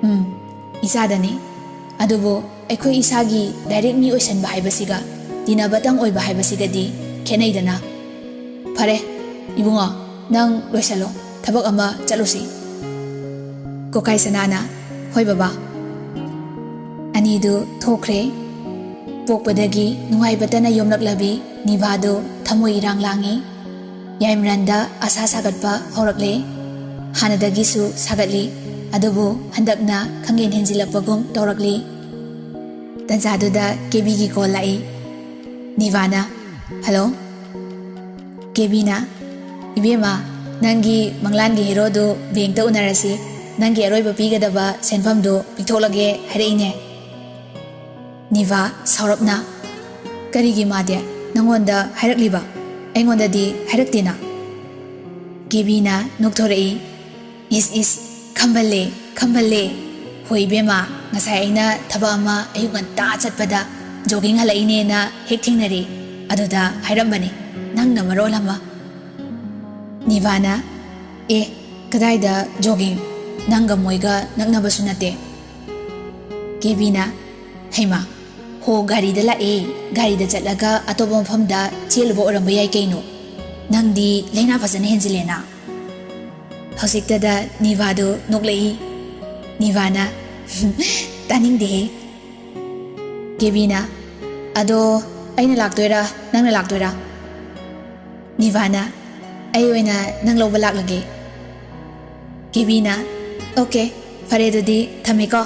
"ꯎꯝ, ꯏꯆꯥꯗꯅꯤ꯫ ꯑꯗꯨꯕꯨ ꯑꯩꯈꯣꯏ ꯏꯁꯥꯒꯤ ꯗꯥꯏꯔꯦꯛ ꯃꯤ ꯑꯣꯏꯁꯟꯕ ꯍꯥꯏꯕꯁꯤꯒ ꯇꯤꯟꯅꯕꯇꯪ ꯑꯣꯏꯕ ꯍꯥꯏꯕꯁꯤꯒꯗꯤ ꯈꯦꯠꯅꯩꯗꯅ꯫ ꯐꯔꯦ, ꯏꯕꯨꯡꯉꯣ, ꯅꯪ ꯂꯣꯏꯁꯜꯂꯣ, ꯊꯕꯛ ꯑꯃ ꯆꯠꯂꯨꯁꯤ꯫" ꯀꯣꯀꯥꯏ ꯁꯅꯥꯅ, "ꯍꯣꯏ ꯕꯕꯥ꯫" ꯑꯅꯤꯗꯨ ꯊꯣꯛꯈ꯭ꯔꯦ꯫ ꯄꯣꯛꯄꯗꯒꯤ ꯅꯨꯡꯉꯥꯏꯕꯇꯅ ꯌꯣꯝꯂꯛꯂꯕꯤ ꯅꯤꯚꯥꯗꯨ ꯊꯃꯣꯏ ꯏꯔꯥꯡ ꯂꯥꯡꯏ꯫ ꯌꯥꯏꯃꯔꯟꯗ ꯑꯁꯥ ꯁꯥꯒꯠꯄ ꯍꯧꯔꯛꯂꯦ꯫ ꯍꯥꯟꯅꯗꯒꯤꯁꯨ ꯁꯥꯒꯠꯂꯤ, ꯑꯗꯨꯕꯨ ꯍꯟꯗꯛꯅ ꯈꯪꯍꯦꯟ ꯍꯦꯟꯖꯤꯜꯂꯛꯄꯒꯨꯝ ꯇꯧꯔꯛꯂꯤ꯫ ꯇꯟꯖꯥꯗꯨꯗ ꯀꯦꯕꯤꯒꯤ ꯀꯣꯜ ꯂꯥꯛꯏ꯫ ꯅꯤꯚꯥꯅ, "ꯍꯜꯂꯣ?" ꯀꯦꯕꯤꯅ, "ꯏꯕꯦꯝꯃ, ꯅꯪꯒꯤ ꯃꯪꯂꯥꯟꯒꯤ ꯍꯦꯔꯣꯗꯨ ꯕꯦꯡꯛꯇ ꯎꯅꯔꯁꯤ, ꯅꯪꯒꯤ ꯑꯔꯣꯏꯕ ꯄꯤꯒꯗꯕ ꯁꯦꯟꯐꯝꯗꯨ ꯄꯤꯊꯣꯛꯂꯒꯦ ꯍꯥꯏꯔꯛꯏꯅꯦ꯫" ꯅꯤꯚꯥ ꯁꯥꯎꯔꯞꯅ, "ꯀꯔꯤꯒꯤ ꯃꯥꯗꯤ ꯅꯪꯉꯣꯟꯗ ꯍꯥꯏꯔꯛꯂꯤꯕ? ꯑꯩꯉꯣꯟꯗꯗꯤ ꯍꯥꯏꯔꯛꯇꯦꯅ?" ꯀꯦꯕꯤꯅ ꯅꯣꯛꯊꯣꯔꯛꯏ꯫ "ꯏꯁ, ꯏꯁ, ꯈꯝꯕꯜꯂꯦ, ꯈꯝꯕꯜꯂꯦ꯫ ꯍꯣꯏ ꯏꯕꯦꯝꯃ, ꯉꯁꯥꯏ ꯑꯩꯅ ꯊꯕꯛ ꯑꯃ ꯑꯌꯨꯛ ꯉꯟꯇꯥ ꯆꯠꯄꯗ ꯖꯣꯒꯤꯡ ꯍꯜꯂꯛꯏꯅꯦꯅ ꯍꯦꯛ ꯊꯦꯡꯅꯔꯦ꯫ ꯑꯗꯨꯗ ꯍꯥꯏꯔꯝꯕꯅꯤ, ꯅꯪꯅ ꯃꯔꯣꯜ ꯑꯃ꯫" ꯅꯤꯚꯥꯅ, "ꯑꯦ, ꯀꯗꯥꯏꯗ ꯖꯣꯒꯤꯡ? ꯅꯪꯒ ꯃꯣꯏꯒ ꯅꯛꯅꯕꯁꯨ ꯅꯠꯇꯦ꯫" ꯀꯦꯕꯤꯅ, "ꯍꯩꯃꯥ, ꯍꯣ, ꯒꯥꯔꯤꯗ ꯂꯥꯛꯑꯦ꯫ ꯒꯥꯔꯤꯗ ꯆꯠꯂꯒ ꯑꯇꯣꯞꯄ ꯃꯐꯝꯗ ꯆꯦꯜꯂꯨꯕ ꯑꯣꯏꯔꯝꯕ ꯌꯥꯏ ꯀꯩꯅꯣ꯫" "ꯅꯪꯗꯤ ꯂꯥꯏꯅꯥ ꯐꯖꯅ ꯍꯦꯟꯖꯤꯜꯂꯦꯅ?" ꯍꯧꯖꯤꯛꯇꯗ ꯅꯤꯚꯥꯗꯨ ꯅꯣꯛꯂꯛꯏ꯫ ꯅꯤꯚꯥꯅ, "ꯇꯥꯅꯤꯡꯗꯦꯍꯦ꯫" ꯀꯦꯕꯤꯅ, "ꯑꯗꯣ ꯑꯩꯅ ꯂꯥꯛꯇꯣꯏꯔꯥ, ꯅꯪꯅ ꯂꯥꯛꯇꯣꯏꯔꯥ?" ꯅꯤꯚꯥꯅ, "ꯑꯩ ꯑꯣꯏꯅ ꯅꯪ ꯂꯧꯕ ꯂꯥꯛꯂꯒꯦ꯫" ꯀꯦꯕꯤꯅ, "ꯑꯣꯀꯦ, ꯐꯔꯦ ꯑꯗꯨꯗꯤ ꯊꯝꯃꯦꯀꯣ꯫"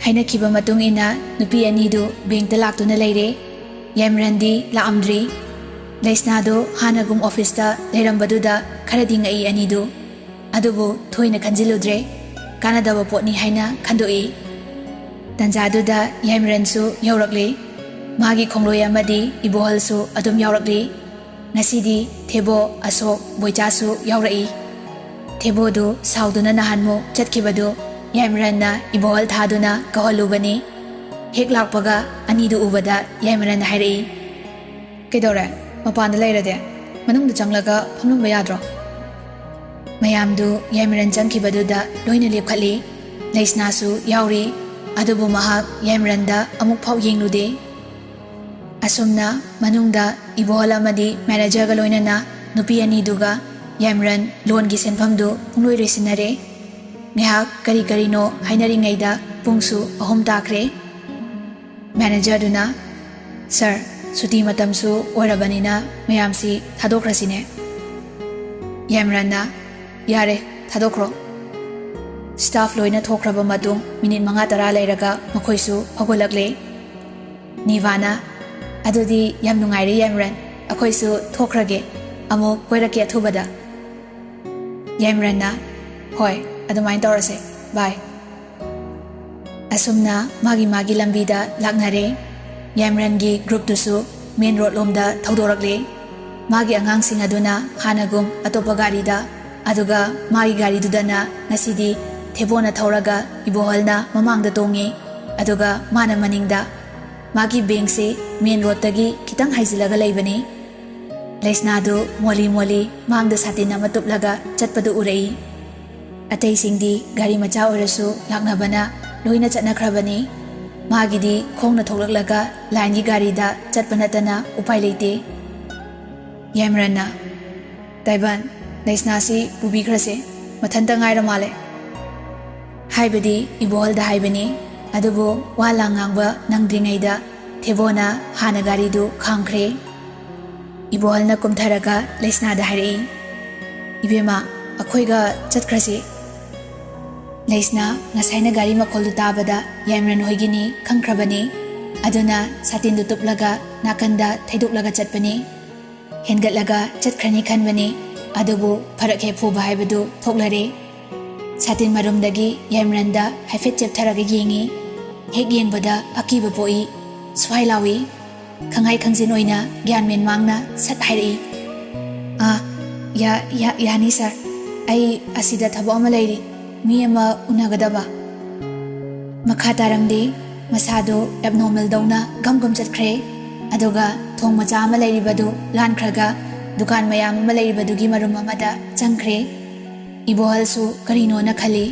ꯍꯥꯏꯅꯈꯤꯕ ꯃꯇꯨꯡ ꯏꯟꯅ ꯅꯨꯄꯤ ꯑꯅꯤꯗꯨ ꯕꯦꯡꯛꯇ ꯂꯥꯛꯇꯨꯅ ꯂꯩꯔꯦ꯫ ꯌꯥꯏꯃꯔꯟꯗꯤ ꯂꯥꯛꯑꯝꯗ꯭ꯔꯤ꯫ ꯂꯩꯁꯅꯥꯗꯨ ꯍꯥꯟꯅꯒꯨꯝ ꯑꯣꯐꯤꯁꯇ ꯂꯩꯔꯝꯕꯗꯨꯗ ꯈꯔꯗꯤ ꯉꯛꯏ ꯑꯅꯤꯗꯨ꯫ ꯑꯗꯨꯕꯨ ꯊꯣꯏꯅ ꯈꯟꯖꯤꯜꯂꯨꯗ꯭ꯔꯦ꯫ ꯀꯥꯟꯅꯗꯕ ꯄꯣꯠꯅꯤ ꯍꯥꯏꯅ ꯈꯟꯗꯣꯛꯏ꯫ ꯇꯟꯖꯥꯗꯨꯗ ꯌꯥꯏꯃꯔꯟꯁꯨ ꯌꯧꯔꯛꯂꯦ꯫ ꯃꯥꯒꯤ ꯈꯣꯡꯂꯣꯏ ꯑꯃꯗꯤ ꯏꯕꯣꯍꯜꯁꯨ ꯑꯗꯨꯝ ꯌꯥꯎꯔꯛꯂꯤ꯫ ꯉꯁꯤꯗꯤ ꯊꯦꯕꯣ, ꯑꯁꯣꯛ, ꯕꯣꯏꯆꯥꯁꯨ ꯌꯥꯎꯔꯛꯏ꯫ ꯊꯦꯕꯣꯗꯨ ꯁꯥꯎꯗꯨꯅ ꯅꯍꯥꯟꯃꯨꯛ ꯆꯠꯈꯤꯕꯗꯨ ꯌꯥꯏꯃꯔꯟꯅ ꯏꯕꯣꯍꯜ ꯊꯥꯗꯨꯅ ꯀꯧꯍꯜꯂꯨꯕꯅꯤ꯫ ꯍꯦꯛ ꯂꯥꯛꯄꯒ ꯑꯅꯤꯗꯨ ꯎꯕꯗ ꯌꯥꯏꯃꯔꯟꯅ ꯍꯥꯏꯔꯛꯏ, "ꯀꯩꯗꯧꯔꯦ? ꯃꯄꯥꯟꯗ ꯂꯩꯔꯗꯤ? ꯃꯅꯨꯡꯗ ꯆꯪꯂꯒ ꯐꯝꯂꯝꯕ ꯌꯥꯗ꯭ꯔꯣ?" ꯃꯌꯥꯝꯗꯨ ꯌꯥꯏꯃꯔꯟ ꯆꯪꯈꯤꯕꯗꯨꯗ ꯂꯣꯏꯅ ꯂꯦꯞꯈꯠꯂꯤ꯫ ꯂꯩꯁꯅꯥꯁꯨ ꯌꯥꯎꯔꯤ꯫ ꯑꯗꯨꯕꯨ ꯃꯍꯥꯛ ꯌꯥꯏꯃꯔꯟꯗ ꯑꯃꯨꯛ ꯐꯥꯎ ꯌꯦꯡꯂꯨꯗꯦ꯫ ꯑꯁꯨꯝꯅ ꯃꯅꯨꯡꯗ ꯏꯕꯣꯍꯜ ꯑꯃꯗꯤ ꯃꯦꯅꯦꯖꯔꯒ ꯂꯣꯏꯅꯅ ꯅꯨꯄꯤ ꯑꯅꯤꯗꯨꯒ ꯌꯥꯏꯃꯔꯟ ꯂꯣꯟꯒꯤ ꯁꯦꯟꯐꯝꯗꯨ ꯄꯨꯡꯂꯣꯏ ꯂꯣꯏꯁꯤꯟꯅꯔꯦ꯫ ꯉꯥꯏꯍꯥꯛ ꯀꯔꯤ ꯀꯔꯤꯅꯣ ꯍꯥꯏꯅꯔꯤꯉꯩꯗ ꯄꯨꯡꯁꯨ ꯑꯍꯨꯝ ꯇꯥꯈ꯭ꯔꯦ꯫ ꯃꯦꯅꯦꯖꯔꯗꯨꯅ, "ꯁꯥꯔ, ꯁꯨꯇꯤ ꯃꯇꯝꯁꯨ ꯑꯣꯏꯔꯕꯅꯤꯅ ꯃꯌꯥꯝꯁꯤ ꯊꯥꯗꯣꯛꯈ꯭ꯔꯁꯤꯅꯦ꯫" ꯌꯥꯏꯃꯔꯟꯅ, "ꯌꯥꯔꯦ, ꯊꯥꯗꯣꯛꯈ꯭ꯔꯣ꯫" ꯁ꯭ꯇꯥꯐ ꯂꯣꯏꯅ ꯊꯣꯛꯈ꯭ꯔꯕ ꯃꯇꯨꯡ ꯃꯤꯅꯤꯠ ꯃꯉꯥ ꯇꯔꯥ ꯂꯩꯔꯒ ꯃꯈꯣꯏꯁꯨ ꯍꯧꯒꯠꯂꯛꯂꯦ꯫ ꯅꯤꯚꯥꯅ, "ꯑꯗꯨꯗꯤ ꯌꯥꯝ ꯅꯨꯡꯉꯥꯏꯔꯦ ꯌꯥꯏꯃꯔꯟ, ꯑꯩꯈꯣꯏꯁꯨ ꯊꯣꯛꯈ꯭ꯔꯒꯦ, ꯑꯃꯨꯛ ꯀꯣꯏꯔꯛꯀꯦ ꯑꯊꯨꯕꯗ꯫" ꯌꯥꯏꯃꯔꯟꯅ, "ꯍꯣꯏ, ꯑꯗꯨꯃꯥꯏꯅ ꯇꯧꯔꯁꯦ, ꯕꯥꯏ꯫" ꯑꯁꯨꯝꯅ ꯃꯥꯒꯤ ꯃꯥꯒꯤ ꯂꯝꯕꯤꯗ ꯂꯥꯛꯅꯔꯦ꯫ ꯌꯥꯏꯃꯔꯟꯒꯤ ꯒ꯭ꯔꯨꯞꯇꯨꯁꯨ ꯃꯦꯟ ꯔꯣꯗ ꯂꯣꯝꯗ ꯊꯧꯗꯣꯔꯛꯂꯦ꯫ ꯃꯥꯒꯤ ꯑꯉꯥꯡꯁꯤꯡ ꯑꯗꯨꯅ ꯍꯥꯟꯅꯒꯨꯝ ꯑꯇꯣꯞꯄ ꯒꯥꯔꯤꯗ, ꯑꯗꯨꯒ ꯃꯥꯒꯤ ꯒꯥꯔꯤꯗꯨꯗꯅ ꯉꯁꯤꯗꯤ ꯊꯦꯕꯣꯅ ꯊꯧꯔꯒ ꯏꯕꯣꯍꯜꯅ ꯃꯃꯥꯡꯗ ꯇꯣꯡꯉꯤ, ꯑꯗꯨꯒ ꯃꯥꯅ ꯃꯅꯤꯡꯗ꯫ ꯃꯥꯒꯤ ꯕꯦꯡꯁꯤ ꯃꯦꯟ ꯔꯣꯗꯇꯒꯤ ꯈꯤꯇꯪ ꯍꯥꯏꯖꯤꯜꯂꯒ ꯂꯩꯕꯅꯤ꯫ ꯂꯩꯁꯅꯥꯗꯨ ꯃꯣꯂꯤ ꯃꯣꯂꯤ ꯃꯥꯡꯗ ꯁꯥꯇꯤꯟ ꯑꯃ ꯇꯨꯞꯂꯒ ꯆꯠꯄꯗꯨ ꯎꯔꯛꯏ꯫ ꯑꯇꯩꯁꯤꯡꯗꯤ ꯒꯥꯔꯤ ꯃꯆꯥ ꯑꯣꯏꯔꯁꯨ ꯂꯥꯛꯅꯕꯅ ꯂꯣꯏꯅ ꯆꯠꯅꯈ꯭ꯔꯕꯅꯤ꯫ ꯃꯥꯒꯤꯗꯤ ꯈꯣꯡꯅ ꯊꯣꯛꯂꯛꯂꯒ ꯂꯥꯏꯟꯒꯤ ꯒꯥꯔꯤꯗ ꯆꯠꯄ ꯅꯠꯇꯅ ꯎꯄꯥꯏ ꯂꯩꯇꯦ꯫ ꯌꯥꯏꯃꯔꯟꯅ, "ꯇꯥꯏꯕꯟ, ꯂꯩꯁꯅꯥꯁꯤ ꯄꯨꯕꯤꯈ꯭ꯔꯁꯦ, ꯃꯊꯟꯇ ꯉꯥꯏꯔ ꯃꯥꯜꯂꯦ" ꯍꯥꯏꯕꯗꯤ ꯏꯕꯣꯍꯜꯗ ꯍꯥꯏꯕꯅꯤ꯫ ꯑꯗꯨꯕꯨ ꯋꯥ ꯂꯥꯡ ꯉꯥꯡꯕ ꯅꯪꯗ꯭ꯔꯤꯉꯩꯗ ꯊꯦꯕꯣꯅ ꯍꯥꯟꯅ ꯒꯥꯔꯤꯗꯨ ꯈꯥꯝꯈ꯭ꯔꯦ꯫ ꯏꯕꯣꯍꯜꯅ ꯀꯨꯝꯊꯔꯒ ꯂꯩꯁꯅꯥꯗ ꯍꯥꯏꯔꯛꯏ, "ꯏꯕꯦꯝꯃ, ꯑꯩꯈꯣꯏꯒ ꯆꯠꯈ꯭ꯔꯁꯤ"꯫ ꯂꯩꯁꯅꯥ ꯉꯁꯥꯏꯅ ꯒꯥꯔꯤ ꯃꯈꯣꯜꯗꯨ ꯇꯥꯕꯗ ꯌꯥꯏꯃꯔꯟ ꯍꯣꯏꯒꯤꯅꯤ ꯈꯪꯈ꯭ꯔꯕꯅꯤ꯫ ꯑꯗꯨꯅ ꯁꯥꯇꯤꯟꯗꯨ ꯇꯨꯞꯂꯒ ꯅꯥꯀꯟꯗ ꯊꯩꯗꯣꯛꯂꯒ ꯆꯠꯄꯅꯤ꯫ ꯍꯦꯟꯒꯠꯂꯒ ꯆꯠꯈ꯭ꯔꯅꯤ ꯈꯟꯕꯅꯤ, ꯑꯗꯨꯕꯨ ꯐꯔꯛ ꯍꯦꯛ ꯐꯨꯕ ꯍꯥꯏꯕꯗꯨ ꯊꯣꯛꯂꯔꯦ꯫ ꯁꯥꯇꯤꯟ ꯃꯔꯨꯝꯗꯒꯤ ꯌꯥꯏꯃꯔꯟꯗ ꯍꯥꯏꯐꯦꯠ ꯆꯦꯞꯊꯔꯒ ꯌꯦꯡꯉꯤ꯫ ꯍꯦꯛ ꯌꯦꯡꯕꯗ ꯑꯀꯤꯕ ꯄꯣꯛꯏ꯫ ꯁ꯭ꯋꯥꯏ ꯂꯥꯎꯏ꯫ ꯈꯪꯍꯥꯏ ꯈꯪꯖꯤꯟ ꯑꯣꯏꯅ ꯒ꯭ꯌꯥꯟ ꯃꯦꯟ ꯃꯥꯡꯅ ꯁꯠ ꯍꯥꯏꯔꯛꯏ, "ꯑꯥ, ꯌꯥ-, ꯌꯥ-, ꯌꯥꯅꯤ ꯁꯥꯔ, ꯑꯩ ꯑꯁꯤꯗ ꯊꯕꯛ ꯑꯃ ꯂꯩꯔꯤ, ꯃꯤ ꯑꯃ ꯎꯅꯒꯗꯕ"꯫ ꯃꯈꯥ ꯇꯥꯔꯝꯗꯦ꯫ ꯃꯁꯥꯗꯨ ꯑꯦꯕꯅꯣꯔꯃꯦꯜꯗꯧꯅ ꯒꯝ ꯒꯝ ꯆꯠꯈ꯭ꯔꯦ꯫ ꯑꯗꯨꯒ ꯊꯣꯡ ꯃꯆꯥ ꯑꯃ ꯂꯩꯔꯤꯕꯗꯨ ꯂꯥꯟꯈ꯭ꯔꯒ ꯗꯨꯀꯥꯟ ꯃꯌꯥꯝ ꯑꯃ ꯂꯩꯔꯤꯕꯗꯨꯒꯤ ꯃꯔꯨꯝ ꯑꯃꯗ ꯆꯪꯈ꯭ꯔꯦ꯫ ꯏꯕꯣꯍꯜꯁꯨ ꯀꯔꯤꯅꯣꯅ ꯈꯜꯂꯤ꯫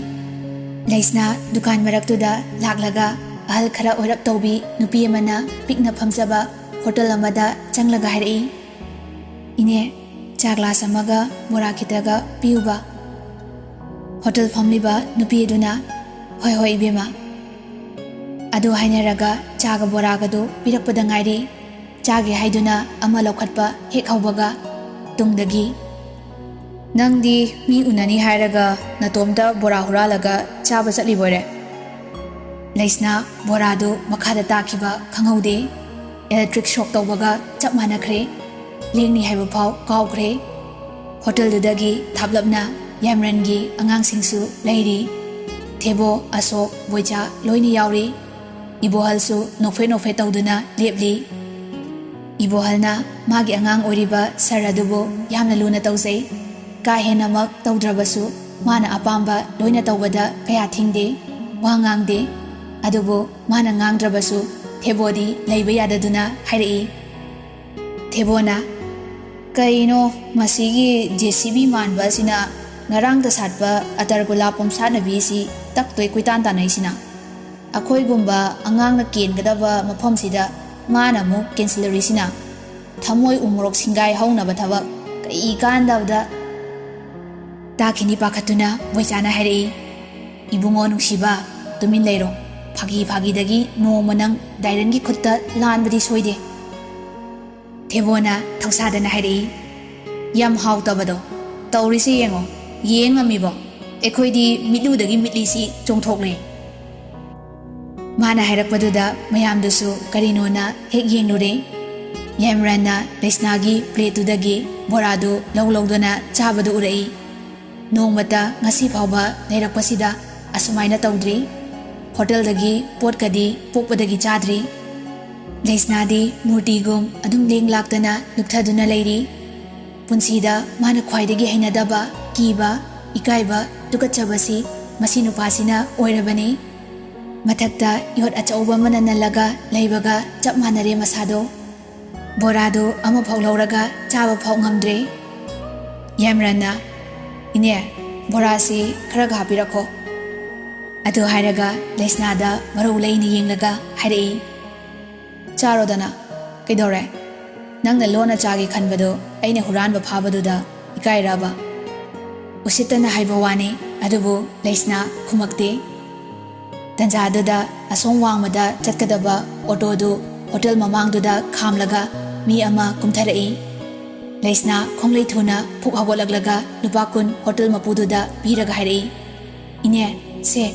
ꯂꯩꯁꯅꯥ ꯗꯨꯀꯥꯟ ꯃꯔꯛꯇꯨꯗ ꯂꯥꯛꯂꯒ ꯑꯍꯜ ꯈꯔ ꯑꯣꯏꯔꯞ ꯇꯧꯕꯤ ꯅꯨꯄꯤ ꯑꯃꯅ ꯄꯤꯛꯅ ꯐꯝꯖꯕ ꯍꯣꯇꯦꯜ ꯑꯃꯗ ꯆꯪꯂꯒ ꯍꯥꯏꯔꯛꯏ, "ꯏꯅꯦ, ꯆꯥ ꯒ꯭ꯂꯥꯁ ꯑꯃꯒ ꯕꯣꯔꯥ ꯈꯤꯇꯒ ꯄꯤꯌꯨꯕ"꯫ ꯍꯣꯇꯦꯜ ꯐꯝꯂꯤꯕ ꯅꯨꯄꯤ ꯑꯗꯨꯅ, "ꯍꯣꯏ, ꯍꯣꯏ, ꯏꯕꯦꯝꯃ"꯫ ꯑꯗꯨ ꯍꯥꯏꯅꯔꯒ ꯆꯥꯒ ꯕꯣꯔꯥꯒꯗꯨ ꯄꯤꯔꯛꯄꯗ ꯉꯥꯏꯔꯤ꯫ ꯆꯥꯒꯦ ꯍꯥꯏꯗꯨꯅ ꯑꯃ ꯂꯧꯈꯠꯄ ꯍꯦꯛ ꯍꯧꯕꯒ ꯇꯨꯡꯗꯒꯤ, "ꯅꯪꯗꯤ ꯃꯤ ꯎꯅꯅꯤ ꯍꯥꯏꯔꯒ ꯅꯇꯣꯝꯇ ꯕꯣꯔꯥ ꯍꯨꯔꯥꯜꯂꯒ ꯆꯥꯕ ꯆꯠꯂꯤꯕꯣꯏꯔꯦ"꯫ ꯂꯩꯁꯅꯥ ꯕꯣꯔꯥꯗꯨ ꯃꯈꯥꯗ ꯇꯥꯈꯤꯕ ꯈꯪꯍꯧꯗꯦ꯫ ꯏꯂꯦꯛꯇ꯭ꯔꯤꯛ ꯁꯣꯛ ꯇꯧꯕꯒ ꯆꯞ ꯃꯥꯟꯅꯈ꯭ꯔꯦ꯫ ꯂꯦꯡꯅꯤ ꯍꯥꯏꯕ ꯐꯥꯎ ꯀꯥꯎꯈ꯭ꯔꯦ꯫ ꯍꯣꯇꯦꯜꯗꯨꯗꯒꯤ ꯊꯥꯞꯂꯞꯅ ꯌꯥꯏꯃꯔꯟꯒꯤ ꯑꯉꯥꯡꯁꯤꯡꯁꯨ ꯂꯩꯔꯤ꯫ ꯊꯦꯕꯣ, ꯑꯁꯣꯛ, ꯕꯣꯏꯆꯥ ꯂꯣꯏꯅ ꯌꯥꯎꯔꯤ꯫ ꯏꯕꯣꯍꯜꯁꯨ ꯅꯣꯛꯐꯦꯠ ꯅꯣꯛꯐꯦꯠ ꯇꯧꯗꯨꯅ ꯂꯦꯞꯂꯤ꯫ ꯏꯕꯣꯍꯜꯅ ꯃꯥꯒꯤ ꯑꯉꯥꯡ ꯑꯣꯏꯔꯤꯕ ꯁꯥꯔ ꯑꯗꯨꯕꯨ ꯌꯥꯝꯅ ꯂꯨꯅ ꯇꯧꯖꯩ꯫ ꯀꯥ ꯍꯦꯟꯅꯃꯛ ꯇꯧꯗ꯭ꯔꯕꯁꯨ ꯃꯥꯅ ꯑꯄꯥꯝꯕ ꯂꯣꯏꯅ ꯇꯧꯕꯗ ꯀꯌꯥ ꯊꯤꯡꯗꯦ, ꯋꯥ ꯉꯥꯡꯗꯦ꯫ ꯑꯗꯨꯕꯨ ꯃꯥꯅ ꯉꯥꯡꯗ꯭ꯔꯕꯁꯨ ꯊꯦꯕꯣꯗꯤ ꯂꯩꯕ ꯌꯥꯗꯗꯨꯅ ꯍꯥꯏꯔꯛꯏ꯫ ꯊꯦꯕꯣꯅ, "ꯀꯩꯅꯣ ꯃꯁꯤꯒꯤ ꯖꯦ ꯁꯤ ꯕꯤ ꯃꯥꯟꯕ ꯑꯁꯤꯅ ꯉꯔꯥꯡꯇ ꯁꯥꯠꯄ ꯑꯇꯔ ꯒꯨꯂꯥꯞ ꯄꯣꯝꯁꯥꯠꯅꯕꯤꯁꯤ ꯇꯛꯇꯣꯏ ꯀꯣꯏꯇꯥꯟ ꯇꯥꯟꯅꯩꯁꯤꯅ꯫ ꯑꯩꯈꯣꯏꯒꯨꯝꯕ ꯑꯉꯥꯡꯅ ꯀꯦꯟꯒꯗꯕ ꯃꯐꯝꯁꯤꯗ ꯃꯥꯅ ꯑꯃꯨꯛ ꯀꯦꯟꯁꯤꯜꯂꯨꯔꯤꯁꯤꯅ꯫ ꯊꯃꯣꯏ ꯎꯃꯣꯔꯣꯛ ꯁꯤꯡꯒꯥꯏ ꯍꯧꯅꯕ ꯊꯕꯛ꯫ ꯀꯩ ꯀꯥꯟꯗꯕꯗ꯫ ꯇꯥꯈꯤꯅꯤ ꯄꯥꯈꯠꯇꯨꯅ ꯃꯣꯏꯆꯥꯅ ꯍꯥꯏꯔꯛꯏ, "ꯏꯕꯨꯡꯉꯣ ꯅꯨꯡꯁꯤꯕ, ꯇꯨꯃꯤꯟ ꯂꯩꯔꯣ꯫ ꯐꯥꯒꯤ ꯐꯥꯒꯤꯗꯒꯤ ꯅꯣꯡꯃ ꯅꯪ ꯗꯥꯏꯔꯟꯒꯤ ꯈꯨꯠꯇ ꯂꯥꯟꯕꯗꯤ ꯁꯣꯏꯗꯦ"꯫ ꯊꯦꯕꯣꯅ ꯊꯧꯁꯥꯗꯅ ꯍꯥꯏꯔꯛꯏ, "ꯌꯥꯝ ꯍꯥꯎꯇꯕꯗꯣ ꯇꯧꯔꯤꯁꯦ ꯌꯦꯡꯉꯣ꯫ ꯌꯦꯡ ꯉꯝꯃꯤꯕꯣ? ꯑꯩꯈꯣꯏꯗꯤ ꯃꯤꯠꯂꯨꯗꯒꯤ ꯃꯤꯠꯂꯤꯁꯤ ꯆꯣꯡꯊꯣꯛꯂꯦ"꯫ ꯃꯥꯅ ꯍꯥꯏꯔꯛꯄꯗꯨꯗ ꯃꯌꯥꯝꯗꯨꯁꯨ ꯀꯔꯤꯅꯣꯅ ꯍꯦꯛ ꯌꯦꯡꯂꯨꯔꯦ꯫ ꯌꯥꯏꯃꯔꯟꯅ ꯂꯩꯁꯅꯥꯒꯤ ꯄ꯭ꯂꯦꯠꯇꯨꯗꯒꯤ ꯕꯣꯔꯥꯗꯨ ꯂꯧ ꯂꯧꯗꯨꯅ ꯆꯥꯕꯗꯨ ꯎꯔꯛꯏ꯫ ꯅꯣꯡꯃꯇ ꯉꯁꯤ ꯐꯥꯎꯕ ꯂꯩꯔꯛꯄꯁꯤꯗ ꯑꯁꯨꯃꯥꯏꯅ ꯇꯧꯗ꯭ꯔꯤ꯫ ꯍꯣꯇꯦꯜꯗꯒꯤ ꯄꯣꯠꯀꯗꯤ ꯄꯣꯛꯄꯗꯒꯤ ꯆꯥꯗ꯭ꯔꯤ꯫ ꯂꯩꯁꯅꯥꯗꯤ ꯃꯨꯔꯇꯤꯒꯨꯝ ꯑꯗꯨꯝ ꯂꯦꯡ ꯂꯥꯛꯇꯅ ꯂꯨꯞꯊꯗꯨꯅ ꯂꯩꯔꯤ꯫ ꯄꯨꯟꯁꯤꯗ ꯃꯥꯅ ꯈ꯭ꯋꯥꯏꯗꯒꯤ ꯍꯩꯅꯗꯕ, ꯀꯤꯕ, ꯏꯀꯥꯏꯕ, ꯇꯨꯀꯠꯆꯕꯁꯤ ꯃꯁꯤ ꯅꯨꯄꯥꯁꯤꯅ ꯑꯣꯏꯔꯕꯅꯤ꯫ ꯃꯊꯛꯇ ꯌꯣꯠ ꯑꯆꯧꯕ ꯑꯃꯅ ꯅꯜꯂꯒ ꯂꯩꯕꯒ ꯆꯞ ꯃꯥꯟꯅꯔꯦ ꯃꯁꯥꯗꯣ꯫ ꯕꯣꯔꯥꯗꯨ ꯑꯃꯐꯥꯎ ꯂꯧꯔꯒ ꯆꯥꯕ ꯐꯥꯎ ꯉꯝꯗ꯭ꯔꯦ꯫ ꯌꯥꯏꯃꯔꯟꯅ, "ꯏꯅꯦ, ꯕꯣꯔꯥꯁꯤ ꯈꯔꯒ ꯍꯥꯞꯄꯤꯔꯛꯈꯣ"꯫ ꯑꯗꯨ ꯍꯥꯏꯔꯒ ꯂꯩꯁꯅꯥꯗ ꯃꯔꯧ ꯂꯩꯅ ꯌꯦꯡꯂꯒ ꯍꯥꯏꯔꯛꯏ, "ꯆꯥꯔꯣꯗꯅ, ꯀꯩꯗꯧꯔꯦ? ꯅꯪꯅ ꯂꯣꯟꯅ ꯆꯥꯒꯦ ꯈꯟꯕꯗꯣ ꯑꯩꯅ ꯍꯨꯔꯥꯟꯕ ꯐꯥꯕꯗꯨꯗ ꯏꯀꯥꯏꯔꯕ?" ꯎꯁꯤꯠꯇꯅ ꯍꯥꯏꯕ ꯋꯥꯅꯤ, ꯑꯗꯨꯕꯨ ꯂꯩꯁꯅꯥ ꯈꯨꯝꯃꯛꯇꯦ꯫ ꯇꯟꯖꯥꯗꯨꯗ ꯑꯁꯣꯝ ꯋꯥꯡꯃꯗ ꯆꯠꯀꯗꯕ ꯑꯣꯇꯣꯗꯨ ꯍꯣꯇꯦꯜ ꯃꯃꯥꯡꯗꯨꯗ ꯈꯥꯝꯂꯒ ꯃꯤ ꯑꯃ ꯀꯨꯝꯊꯔꯛꯏ꯫ ꯂꯩꯁꯅꯥ ꯈꯣꯡꯂꯩ ꯊꯨꯅ ꯐꯨꯛ ꯍꯧꯒꯠꯂꯛꯂꯒ ꯂꯨꯄꯥ ꯀꯨꯟ ꯍꯣꯇꯦꯜ ꯃꯄꯨꯗꯨꯗ ꯄꯤꯔꯒ ꯍꯥꯏꯔꯛꯏ, "ꯏꯅꯦ, ꯁꯦ"꯫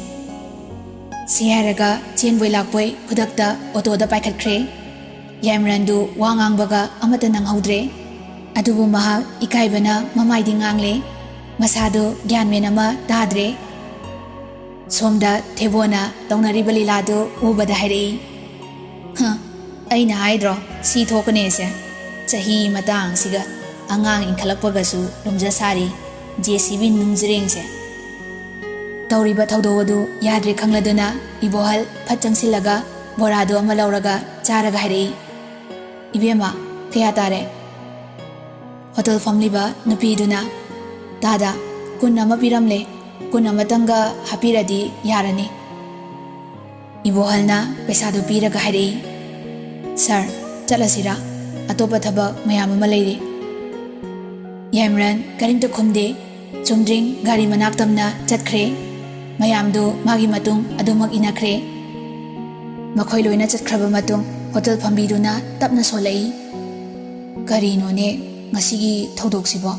ꯁꯤ ꯍꯥꯏꯔꯒ ꯆꯦꯟꯕꯣꯏ ꯂꯥꯛꯄꯣꯏ ꯈꯨꯗꯛꯇ ꯑꯣꯇꯣꯗ ꯄꯥꯏꯈꯠꯈ꯭ꯔꯦ꯫ ꯌꯥꯏꯃꯔꯟꯗꯨ ꯋꯥ ꯉꯥꯡꯕꯒ ꯑꯃꯠꯇ ꯅꯪꯍꯧꯗ꯭ꯔꯦ꯫ ꯑꯗꯨꯕꯨ ꯃꯍꯥꯛ ꯏꯀꯥꯏꯕꯅ ꯃꯃꯥꯏꯗꯤ ꯉꯥꯡꯂꯦ, ꯃꯁꯥꯗꯨ ꯒ꯭ꯌꯥꯟ ꯃꯦꯟ ꯑꯃ ꯇꯥꯗ꯭ꯔꯦ꯫ ꯁꯣꯝꯗ ꯊꯦꯕꯣꯅ ꯇꯧꯅꯔꯤꯕ ꯂꯤꯂꯥꯗꯨ ꯎꯕꯗ ꯍꯥꯏꯔꯛꯏ, "ꯍ, ꯑꯩꯅ ꯍꯥꯏꯗ꯭ꯔꯣ ꯁꯤ ꯊꯣꯛꯀꯅꯦꯁꯦ? ꯆꯍꯤ ꯃꯇꯥꯡꯁꯤꯒ ꯑꯉꯥꯡ ꯏꯟꯈꯠꯂꯛꯄꯒꯁꯨ ꯂꯨꯝꯖ ꯁꯥꯔꯤ, ꯖꯦ ꯁꯤ ꯕꯤ ꯅꯨꯡꯖꯔꯦꯡꯁꯦ"꯫ ꯇꯧꯔꯤꯕ ꯊꯧꯗꯣꯛ ꯑꯗꯨ ꯌꯥꯗ꯭ꯔꯦ ꯈꯪꯂꯗꯨꯅ ꯏꯕꯣꯍꯜ ꯐꯠ ꯆꯪꯁꯤꯜꯂꯒ ꯕꯣꯔꯥꯗꯨ ꯑꯃ ꯂꯧꯔꯒ ꯆꯥꯔꯒ ꯍꯥꯏꯔꯛꯏ, "ꯏꯕꯦꯝꯃ, ꯀꯌꯥ ꯇꯥꯔꯦ?" ꯍꯣꯇꯦꯜ ꯐꯝꯂꯤꯕ ꯅꯨꯄꯤꯗꯨꯅ, "ꯇꯥꯗ, ꯀꯨꯟ ꯑꯃ ꯄꯤꯔꯝꯂꯦ, ꯀꯨꯟ ꯑꯃꯇꯪꯒ ꯍꯥꯞꯄꯤꯔꯗꯤ ꯌꯥꯔꯅꯤ꯫ ꯏꯕꯣꯍꯜꯅ ꯄꯩꯁꯥꯗꯨ ꯄꯤꯔꯒ ꯍꯥꯏꯔꯛꯏ, "ꯁꯥꯔ, ꯆꯠꯂꯁꯤꯔꯥ? ꯑꯇꯣꯞꯄ ꯊꯕꯛ ꯃꯌꯥꯝ ꯑꯃ ꯂꯩꯔꯤ"꯫ ꯌꯥꯏꯃꯔꯟ ꯀꯔꯤꯝꯇ ꯈꯨꯝꯗꯦ꯫ ꯆꯨꯝꯗ꯭ꯔꯤꯡ ꯒꯥꯔꯤ ꯃꯅꯥꯛ ꯇꯝꯅ ꯆꯠꯈ꯭ꯔꯦ꯫ ꯃꯌꯥꯝꯗꯨ ꯃꯥꯒꯤ ꯃꯇꯨꯡ ꯑꯗꯨꯃꯛ ꯏꯟꯅꯈ꯭ꯔꯦ꯫ ꯃꯈꯣꯏ ꯂꯣꯏꯅ ꯆꯠꯈ꯭ꯔꯕ ꯃꯇꯨꯡ ꯍꯣꯇꯦꯜ ꯐꯝꯕꯤꯗꯨꯅ ꯇꯞꯅ ꯁꯣꯜꯂꯛꯏ, "ꯀꯔꯤꯅꯣꯅꯦ ꯉꯁꯤꯒꯤ ꯊꯧꯗꯣꯛꯁꯤꯕꯣ?"